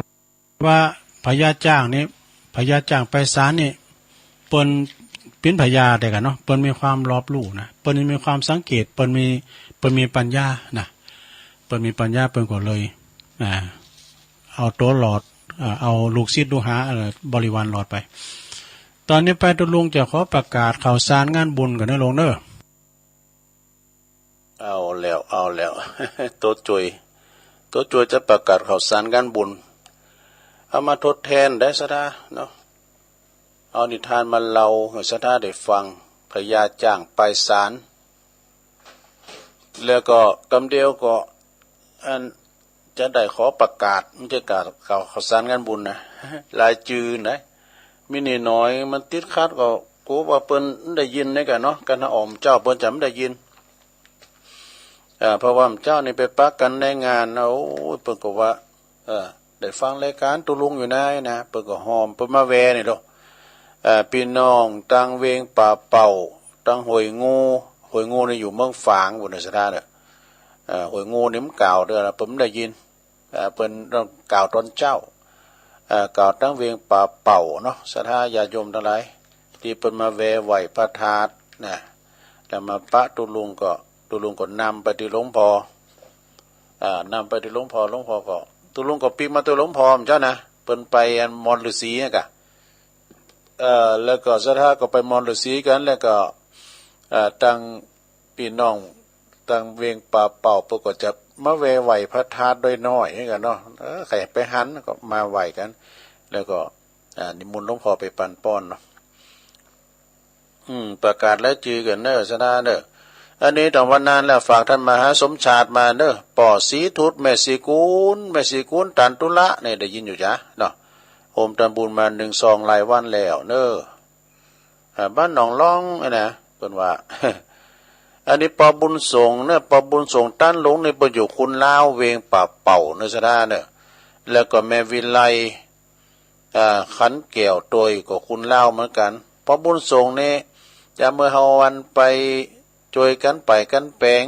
ว่าพญาจ้างนี่ พญาจ้างไพศาลนี่ เปิ้นเป๋นพญาเดียวกั๋นเนาะ เปิ้นมีความรอบรู้นะ เปิ้นมีความสังเกต เปิ้นมี เปิ้นมีปัญญานะ เปิ้นมีปัญญา เปิ้นก็เลย อ่า เอาตั๋วรอด อ่า เอาลูกศิษย์ลูกหา เอ่อ บริวารรอดไป ต๋อนนี้ไปตุ๊ลุงจะขอประกาศข่าวสารงานบุญก่อนเนาะลุงเนาะ เอาแล้ว เอาแล้ว โตจวย โตจวยจะประกาศข่าวสารงานบุญ เอามาทดแทนได้ศรัทธาเนาะ เอานิทานมาเล่าหื้อศรัทธาได้ฟัง พญาจ้างไพศาล แล้วก็กำเดียวก็ อัน จะได้ขอประกาศ มันจะกล่าวข่าวสารงานบุญนะ รายจื้อนะ มีนิดหน่อยมันติดขัดก็กั๋วว่าเปิ้นได้ยินนี่กั๋นเนาะ กั๋นหาอ่อมเจ้าเปิ้นจะบ่ได้ยิน อ่า เพราะว่าเจ้านี่ไปปะกั๋นในงานนะ โอ้ย เปิ้นก็ว่า เออ ได้ฟังรายก๋านตุ๊ลุงอยู่ในนะ เปิ้นก็หอม เปิ้นมาแวะนี่เนาะ เอ่อ ปี้น้องตังเวียงป่าเป่า ตังห้วยงู ห้วยงูนี่อยู่เมืองฝางปู๊นนะศรัทธาเน่อ เอ่อ ห้วยงูนี่มันกล่าวเตื้อละ เปิ้นบ่ได้ยิน เอ่อ เปิ้นต้องกล่าวต๋อนเจ๊า เอ่อ กล่าวตังเวียงป่าเป่าเนาะ ศรัทธาญาติโยมตังหลาย ตี้เปิ้นมาแวะไหว้พระธาตุนะ แล้วมาปะตุ๊ลุงก็ ตุ๊ลุงก็นำไปตี้หลวงพ่อ อ่า นำไปตี้หลวงพ่อ หลวงพ่อก็ ตุ๊ลุงก็ปิ๊กมาตี้หลวงพ่อเจ้านะ เปิ้นไปอันมอนฤๅษีนั่นก่ะ เอ่อ แล้วก็ศรัทธาก็ไปมอนฤๅษีกั๋น แล้วก็ เอ่อ ตังปี้น้อง ตังเวียงป่าเป่า เปิ้นก็จะมาแวะไหว้พระธาตุด้วยน้อยนี่กั๋นเนาะ เออ ใผไปหันก็มาไหว้กั๋น แล้วก็ อ่า นิมนต์หลวงพ่อไปปันป้อนเนาะ อืม ประกาศรายจื้อกั๋นเน่อศรัทธาเน่อ อันนี้ต๋อนวันนั้นแล้วฝากต้านมหาสมชาติมาเน่อ ป้อศรีทุต แม่ศรีกู๋น แม่ศรีกู๋นตันตุละ เนี่ยได้ยินอยู่จ๊ะเนาะ โฮมตำบุญมานึ่งซองหลายวันแล้วเน่อ อ่า บ้านหนองล่องนี่นะ เปิ้นว่า อันนี้ป้อบุญสงฆ์เน่อ ป้อบุญสงฆ์ตันหลงนี่เปิ้นอยู่คุนลาวเวียงป่าเป่าเน่อศรัทธาเน่อ แล้วก็แม่วิไล อ่า ขันแก้วตวยก็คุนลาวเหมือนกั๋น ป้อบุญสงฆ์นี่ ยามเมื่อเฮาวันไปจ้วยกั๋นไปกั๋นแป๋ง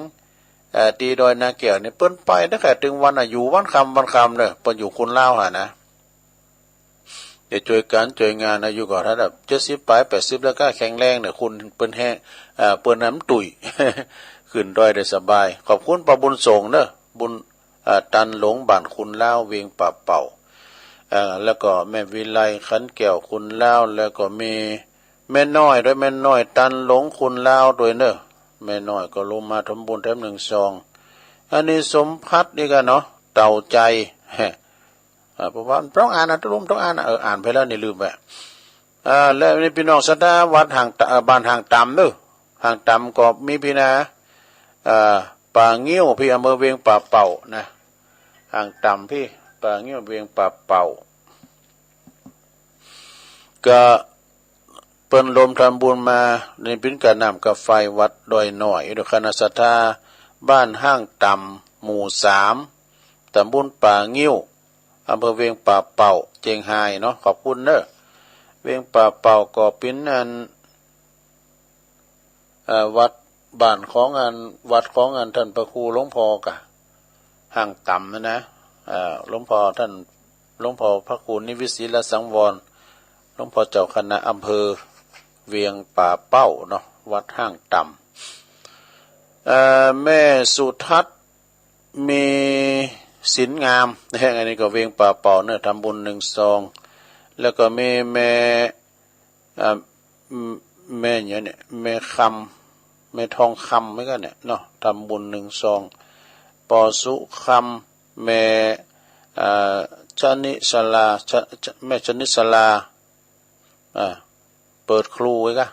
เอ่อ ตี้ดอยนาแก้วนี่ เปิ้นไปตั้งแต่ตึงวันอายุวันค่ำวันค่ำเน่อ เปิ้นอยู่คุนลาวหั้นนะ จะจ้วยกั๋นจ้วยงาน อายุก็ระดับเจ็ดสิบป๋ายแปดสิบแล้วก็แข็งแรงเน่อ คุณเปิ้นแฮง เอ่อ เปิ้นน้ำตุ๋ย ขึ้นดอยได้สบาย ขอบคุณป้อบุญสงฆ์เน่อ บุญ อ่า ตันหลงบ้านคุนลาวเวียงป่าเป่า อ่า แล้วก็แม่วิไลขันแก้วคุนลาว แล้วก็มีแม่น้อยด้วย แม่น้อยตันหลงคุนลาวด้วยเน่อ แม่น้อยก็ลงมาทำบุญแถมนึ่งซอง อันนี้สมภัทรนี่กั๋นเนาะ เต่าใจ อ่า เพราะว่าต้องอ่านนะ ตุ๊ลุงต้องอ่านนะ เออ อ่านไปแล้วนี่ลืมไป อ่า แล้วนี่ปี้น้องศรัทธาวัดห่างตะ เอ่อ บ้านห่างต่ำเน่อ ห่างต่ำก็มีปี้นา อ่า ป่างิ้วปี้ อำเภอเวียงป่าเป่านะ ห่างต่ำปี้ ป่างิ้วเวียงป่าเป่า ก็เปิ้นรวมทำบุญมา นี่เป๋นก้าน้ำก้าไฟวัดดอยน้อย โดยคณะศรัทธาบ้านฮ่างต่ำ หมู่สาม ตำบลป่างิ้ว อำเภอเวียงป่าเป้า เจียงฮายเนาะ ขอบคุณเน้อ เวียงป่าเป้า ก็เป๋นอัน เอ่อ วัดบ้านของอัน วัดของอันต้านพระครูหลวงพ่อก่า ฮ่างต่ำนะนะ เอ่อ หลวงพ่อต้าน หลวงพ่อพระครูนิวิตศิลสังวร หลวงพ่อเจ้าคณะอำเภอเวียงป่าเป้าเนาะ วัดฮ่างต่ำ เอ่อ แม่สุทัศน์ มีสินงาม อันนี้ก็เวียงป่าเป้าเนาะ ทำบุญหนึ่งซอง แล้วก็มีแม่ อ่า แม่หยังเนี่ย แม่คำ แม่ทองคำเหมือนกั๋นเนี่ยเนาะ ทำบุญหนึ่งซอง ปอสุคำ แม่ อ่า ชนิสลา ช- ช- แม่ชนิสลา อ่า เปิดครูไว้ก่า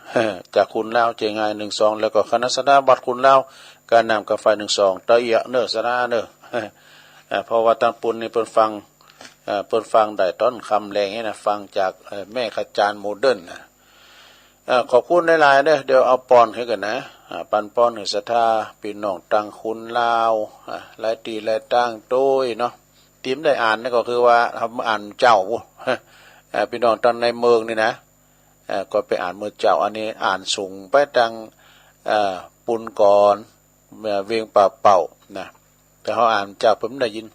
จากขุนลาวเจียงฮายหนึ่งซอง แล้วก็คณะศรัทธาวัดขุนลาว ก้าน้ำก้าไฟหนึ่งซอง ตะเอียะเน้อ ศรัทธาเน้อ อ่า เพราะว่าตางปู้นนี่เปิ้นฟัง อ่า เปิ้นฟังได้ต๋อนค่ำแลงนี่นะ ฟังจาก เอ่อ แม่ขจารย์โมเดิร์นนะ อ่า ขอบคุณหลายๆ เน้อ เดี๋ยวเอาปอนหื้อกั๋นนะ อ่า ปันปอนหื้อศรัทธาปี้น้องตางขุนลาว อ่า หลายตี้หลายตางตวยเนาะ ตี้บ่ได้อ่านนี่ก็คือว่าเฮาอ่านเจ้า อ่า ปี้น้องตางในเมืองนี่นะ เอ่อ ก็ไปอ่านเมื่อเจ๊า อันนี้อ่านสูงไปตาง เอ่อ ปูนก่อน เอ่อ เวียงป่าเป้านะ แต่เฮาอ่านเจ๊าเปิ้นบ่ได้ยิน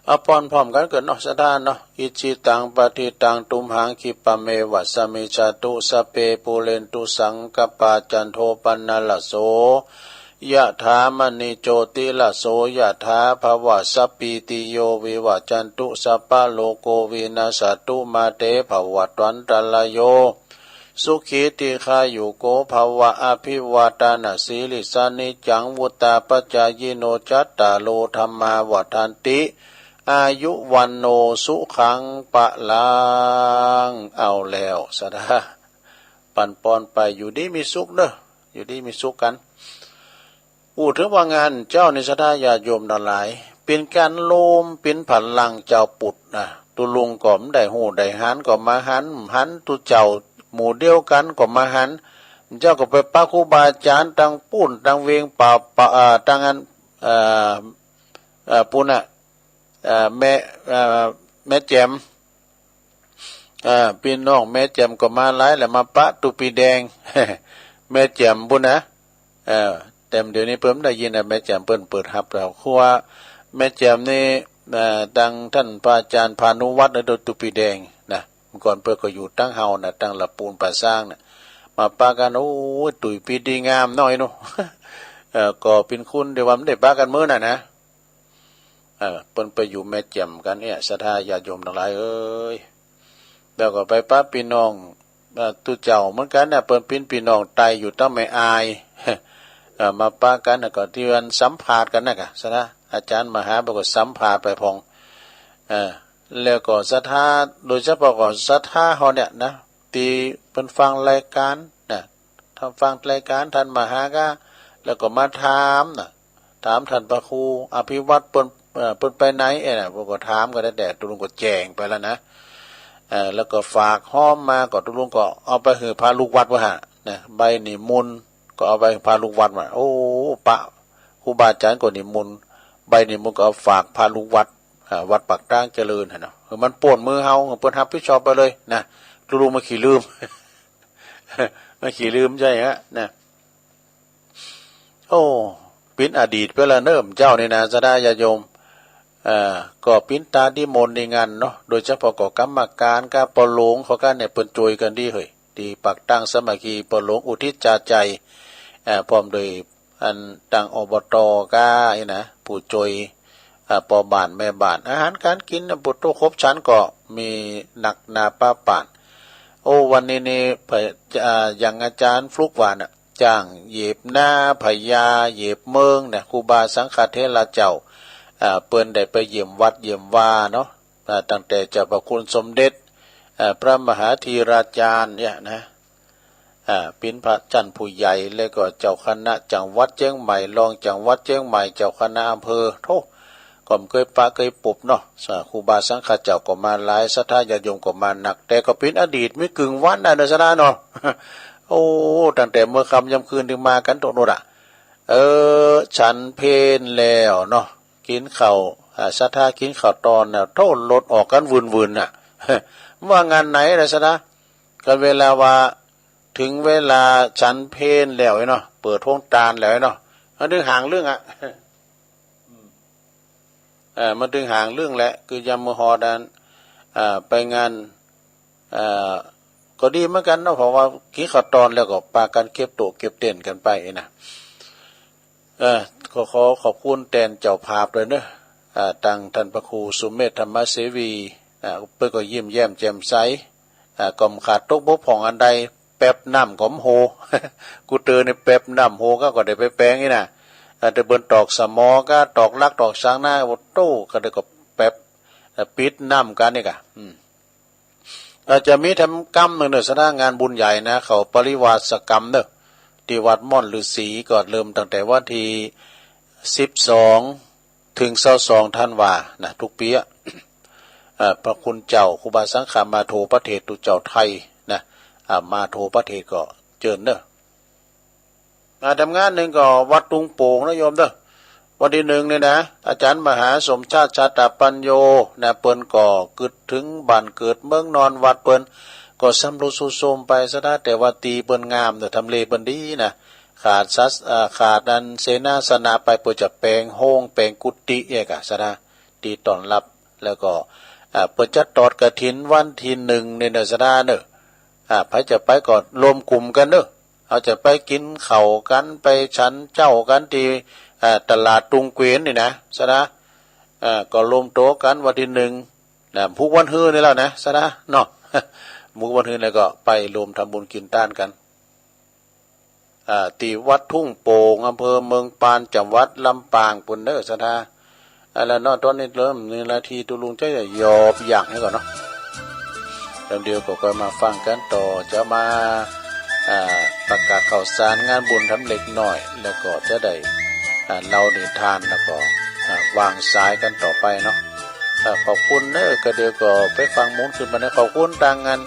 เอาปอนพร้อมกั๋นเกิดเนาะ ศรัทธาเนาะ อิจฉิตัง ปัตถิตัง ตุมหัง ขิปปะเมวะ สะมิชฌาตุ สัพเพ ปูเรนตุ สังกัปปา จันโท ปัณณะระโส ยะถา มะณิ โจติระโส ยะถา ภะวะ สัพพีติโย วิวะจจันตุ สัพพะโลโก วินัสสะตุ มา เต ภะวะตวันตะราโย สุขี ทีฆายุโก ภะวะ อะภิวาตะนะสีลิสสะ นิจจัง วุฑฒาปะจายิโน จัตตาโร ธัมมา วัฑฒันติ อายุ วัณโณ สุขัง พะลัง เอาแล้ว ศรัทธา ปันปอนไป อยู่ดีมีสุขเน้อ อยู่ดีมีสุขกั๋น อู้เถิงว่างานเจ๊านี่ ศรัทธาญาติโยมตังหลาย เป๋นก๋านรวมเป๋นพลังเจ้าปุตตะนะ ตุ๊ลุงก็บ่ได้ฮู้ได้หันก็มาหัน หันตุ๊เจ้าหมู่เดียวกั๋นก็มาหัน เจ๊าก็ไปปะครูบาอาจ๋ารย์ตางปู้น ตางเวียงป่า ป่า เอ่อ ตางอัน เอ่อ เอ่อ ปู้นน่ะ เอ่อ แม่ เอ่อ แม่แจ่ม เอ่อ ปี้น้องแม่แจ่มก็มาหลายแหละ มาปะตุ๊ปีแดง แม่แจ่มปู้นนะ เอ่อ แต่เดี๋ยวนี้เปิ้นบ่ได้ยินนะ แม่แจ่มเปิ้นเปิดฮับแล้ว คือว่าแม่แจ่มนี่ เอ่อ ตางต้านพระอาจ๋ารย์พานุวัฒน์นะ ตุ๊ปีแดงนะ เมื่อก่อนเปิ้นก็อยู่ตางเฮานะ ตางละปูนป่าซางนะ มาปะกั๋น โอ้ย ตุ๊ปีดีงามน้อยเนาะ เอ่อ ก็เป๋นคุณเดี๋ยวว่าบ่ได้ปะกั๋นมื้อนั้นนะ เอ่อ เปิ้นไปอยู่แม่แจ่มกั๋นเนี่ย ศรัทธาญาติโยมตังหลายเอ๋ย แล้วก็ไปปะปี้น้อง เอ่อ ตุ๊เจ้าเหมือนกั๋นนะ เปิ้นเป๋นปี้น้องไตอยู่ตางแม่อาย เอ่อ มาปะกั๋น แล้วก็ตี้วันสัมภาษณ์กั๋นนะก่ะ ศรัทธา อาจ๋ารย์มหาเปิ้นก็สัมภาษณ์ไปพ่อง เอ่อ แล้วก็ศรัทธา โดยเฉพาะก็ศรัทธาเฮาเนี่ยนะ ตี้เปิ้นฟังรายก๋านนะ ถ้าฟังรายก๋านต้านมหาก้า แล้วก็มาถามนะ ถามต้านพระครูอภิวัฒน์เปิ้น เอ่อ เปิ้นไปไหน เอ้ยนะ เปิ้นก็ถามกั๋นแต๊ๆ ตุ๊ลุงก็แจ้งไปแล้วนะ เอ่อ แล้วก็ฝากฮ้อมมา ก็ตุ๊ลุงก็เอาไปหื้อพระลูกวัดไว้หั้นนะ ใบนิมนต์ก็เอาไปหื้อพระลูกวัดว่า โอ้ ปะครูบาอาจ๋ารย์ก็นิมนต์ ใบนิมนต์ก็เอาฝากพระลูกวัด อ่า วัดปากตางเจริญหั้นเนาะ หื้อมันป๊นมือเฮา หื้อเปิ้นฮับผิดชอบไปเลยนะ ตุ๊ลุงมันขี้ลืม มันขี้ลืมใจ้ฮะนะ โอ้ เป๋นอดีตไปแล้วเน้อ เจ้านี่นะ ศรัทธาญาติโยม เอ่อ ก็เป๋นตาดีมนต์ดีงันเนาะ โดยเฉพาะก็กรรมก๋านกับป้อหลวงเขาก้าเนี่ย เปิ้นจ้วยกั๋นดีเฮ้ย ตี้ปากตางสามัคคี ป้อหลวงอุทิศจาใจ เอ่อ พร้อมโดยอันตาง อบต. ก้าอี้นะ ผู้จ้วย อ่า ป้อบ้านแม่บ้าน อาหารก๋านกิ๋นนะ ปุโตะครบฉันก็มีนักหนาปะปาน โอ้ วันนี้นี่ พะ- อ่า อย่างอาจ๋ารย์ฟลุ๊กว่าน่ะ จ้างเหยียบนา พญาเหยียบเมืองนะ ครูบาสังฆเถระเจ้า อ่า เปิ้นได้ไปเยี่ยมวัดเยี่ยมวาเนาะ อ่า ตั้งแต่เจ้าพระคุณสมเด็จ อ่า พระมหาธีราจารย์เนี่ยนะ อ่า เป๋นพระจั้นผู้ใหญ่ แล้วก็เจ้าคณะจังหวัดเจียงใหม่ รองจังหวัดเจียงใหม่ เจ้าคณะอำเภอ โธ่ ก็บ่เกยปะเกยปุบเนาะ สา ครูบาสังฆะเจ้าก็มาหลาย ศรัทธาญาติโยมก็มานัก แต่ก็เป๋นอดีตไม่กึ่งวันน่ะเนาะ ศรัทธาเนาะ โอ้ ตั้งแต่เมื่อค่ำยามคืนเถิงมากั๋นตรงโน้นอะ เออ ฉันเพลแล้วเนาะ กิ๋นข้าว อ่า ศรัทธากิ๋นข้าวตอนน่ะ โธ่ รถออกกั๋นวุ่นๆ น่ะ ว่างานไหนล่ะศรัทธา ก็เวลาว่า เถิงเวลาฉันเพลแล้วเนาะ เปิดโฮงตานแล้วเนาะ มันเถิงห่างเรื่องอะ เออ มันเถิงห่างเรื่องแหละ คือยามมื้อฮอดอัน อ่า ไปงาน อ่า ก็ดีเหมือนกั๋นเนาะ เพราะว่ากิ๋นข้าวตอนแล้วก็ปากั๋นเก็บโต๊ะเก็บเต็นท์กั๋นไปนะ เออ ก็ขอขอบคุณแตนเจ้าภาพตวยเนาะ อ่า ตังต้านพระครูสุเมธธรรมเสวี อ่า เปิ้นก็ยิ้มแย้มแจ่มใส อ่า ก็บ่ขาดตกบกพร่องอันใด แป๊บน้ำก็บ่โหว่ กูเตอนี่แป๊บน้ำโหว่ก็ ก็ได้ไปแป๋งนี่นะ อ่า แต่เปิ้นตอกสะหมอก็ ตอกหลักตอกสังนะ โอ้โต้ ก็ได้ก็แป๊บ อ่า ปิดน้ำกั๋นนี่กะ อืม อาจจะมีแถมกำนึ่งเนาะ ศรัทธา งานบุญใหญ่นะ เขาปริวาสกรรมเนาะ ตี้วัดม่อนฤๅษี ก็เริ่มตั้งแต่วันตี้สิบสอง เถิงซาวสองธันวานะ กู้ปี๋อะ เอ่อ พระคุณเจ้าครูบาสังฆะมาโธพระเถรตุ๊เจ้าไทยนะ อ่า มาโธพระเถรก็เจิญเนาะ อ่า แถมงานนึ่งก็วัดทุ่งโป่งนะโยมเนาะ วันตี้หนึ่งนี่นะ อาจ๋ารย์มหาสมชาติ ชาตปัญโญ นะ เปิ้นก็กึ๊ดเถิงบ้านเกิดเมืองนอน วัดเปิ้นก็ชำรุดทรุดโทรมไปศรัทธา แต่ว่าตี้เปิ้นงามเนาะ ทำเลเปิ้นดีนะ ขาดศาส- เอ่อ ขาดอันเสนาสนะไป เปิ้นจะแป๋งโฮงแป๋งกุฏิเอกอะศรัทธา ตี้ต้อนฮับ แล้วก็ อ่า เปิ้นจะตอดกฐินวันตี้หนึ่งนี่เนาะศรัทธาเนาะ อ่า ใผจะไปก็รวมกลุ่มกั๋นเนาะ เฮาจะไปกิ๋นข้าวกั๋น ไปฉันเจ๊ากั๋นตี้ อ่า ตลาดตุงเกวียนนี่นะศรัทธา อ่า ก็รวมตั๋วกั๋นวันตี้หนึ่งนะ พุธวันฮือนี่แล้วนะศรัทธาเนาะ พุธวันฮือแล้วก็ไปรวมทำบุญกิ๋นตานกั๋น อ่า ตี้วัดทุ่งโป่ง อำเภอเมืองปาน จังหวัดลำปางปู้นเนาะศรัทธา อ่า แล้วเนาะ ต๋อนนี้เริ่มหนึ่งนาที ตุ๊ลุงจะหยอบหยั่งหื้อก่อนเนาะ แล้วเดี๋ยวก็ค่อยมาฟังกั๋นต่อ จะมา อ่า ประกาศข่าวสารงานบุญแถมเล็กน้อย แล้วก็จะได้ อ่า เล่านิทาน แล้วก็ อ่า วางสายกั๋นต่อไปเนาะ อ่า ขอบคุณเนาะ ก็เดี๋ยวก็ไปฟังหมุนขึ้นมาเนาะ ขอบคุณตางงาน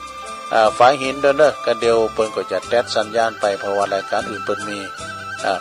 อ่า ฝายหินตวยเนาะ ก็เดี๋ยวเปิ้นก็จะตัดสัญญาณไป เพราะว่ารายก๋านอื่นเปิ้นมี อ่า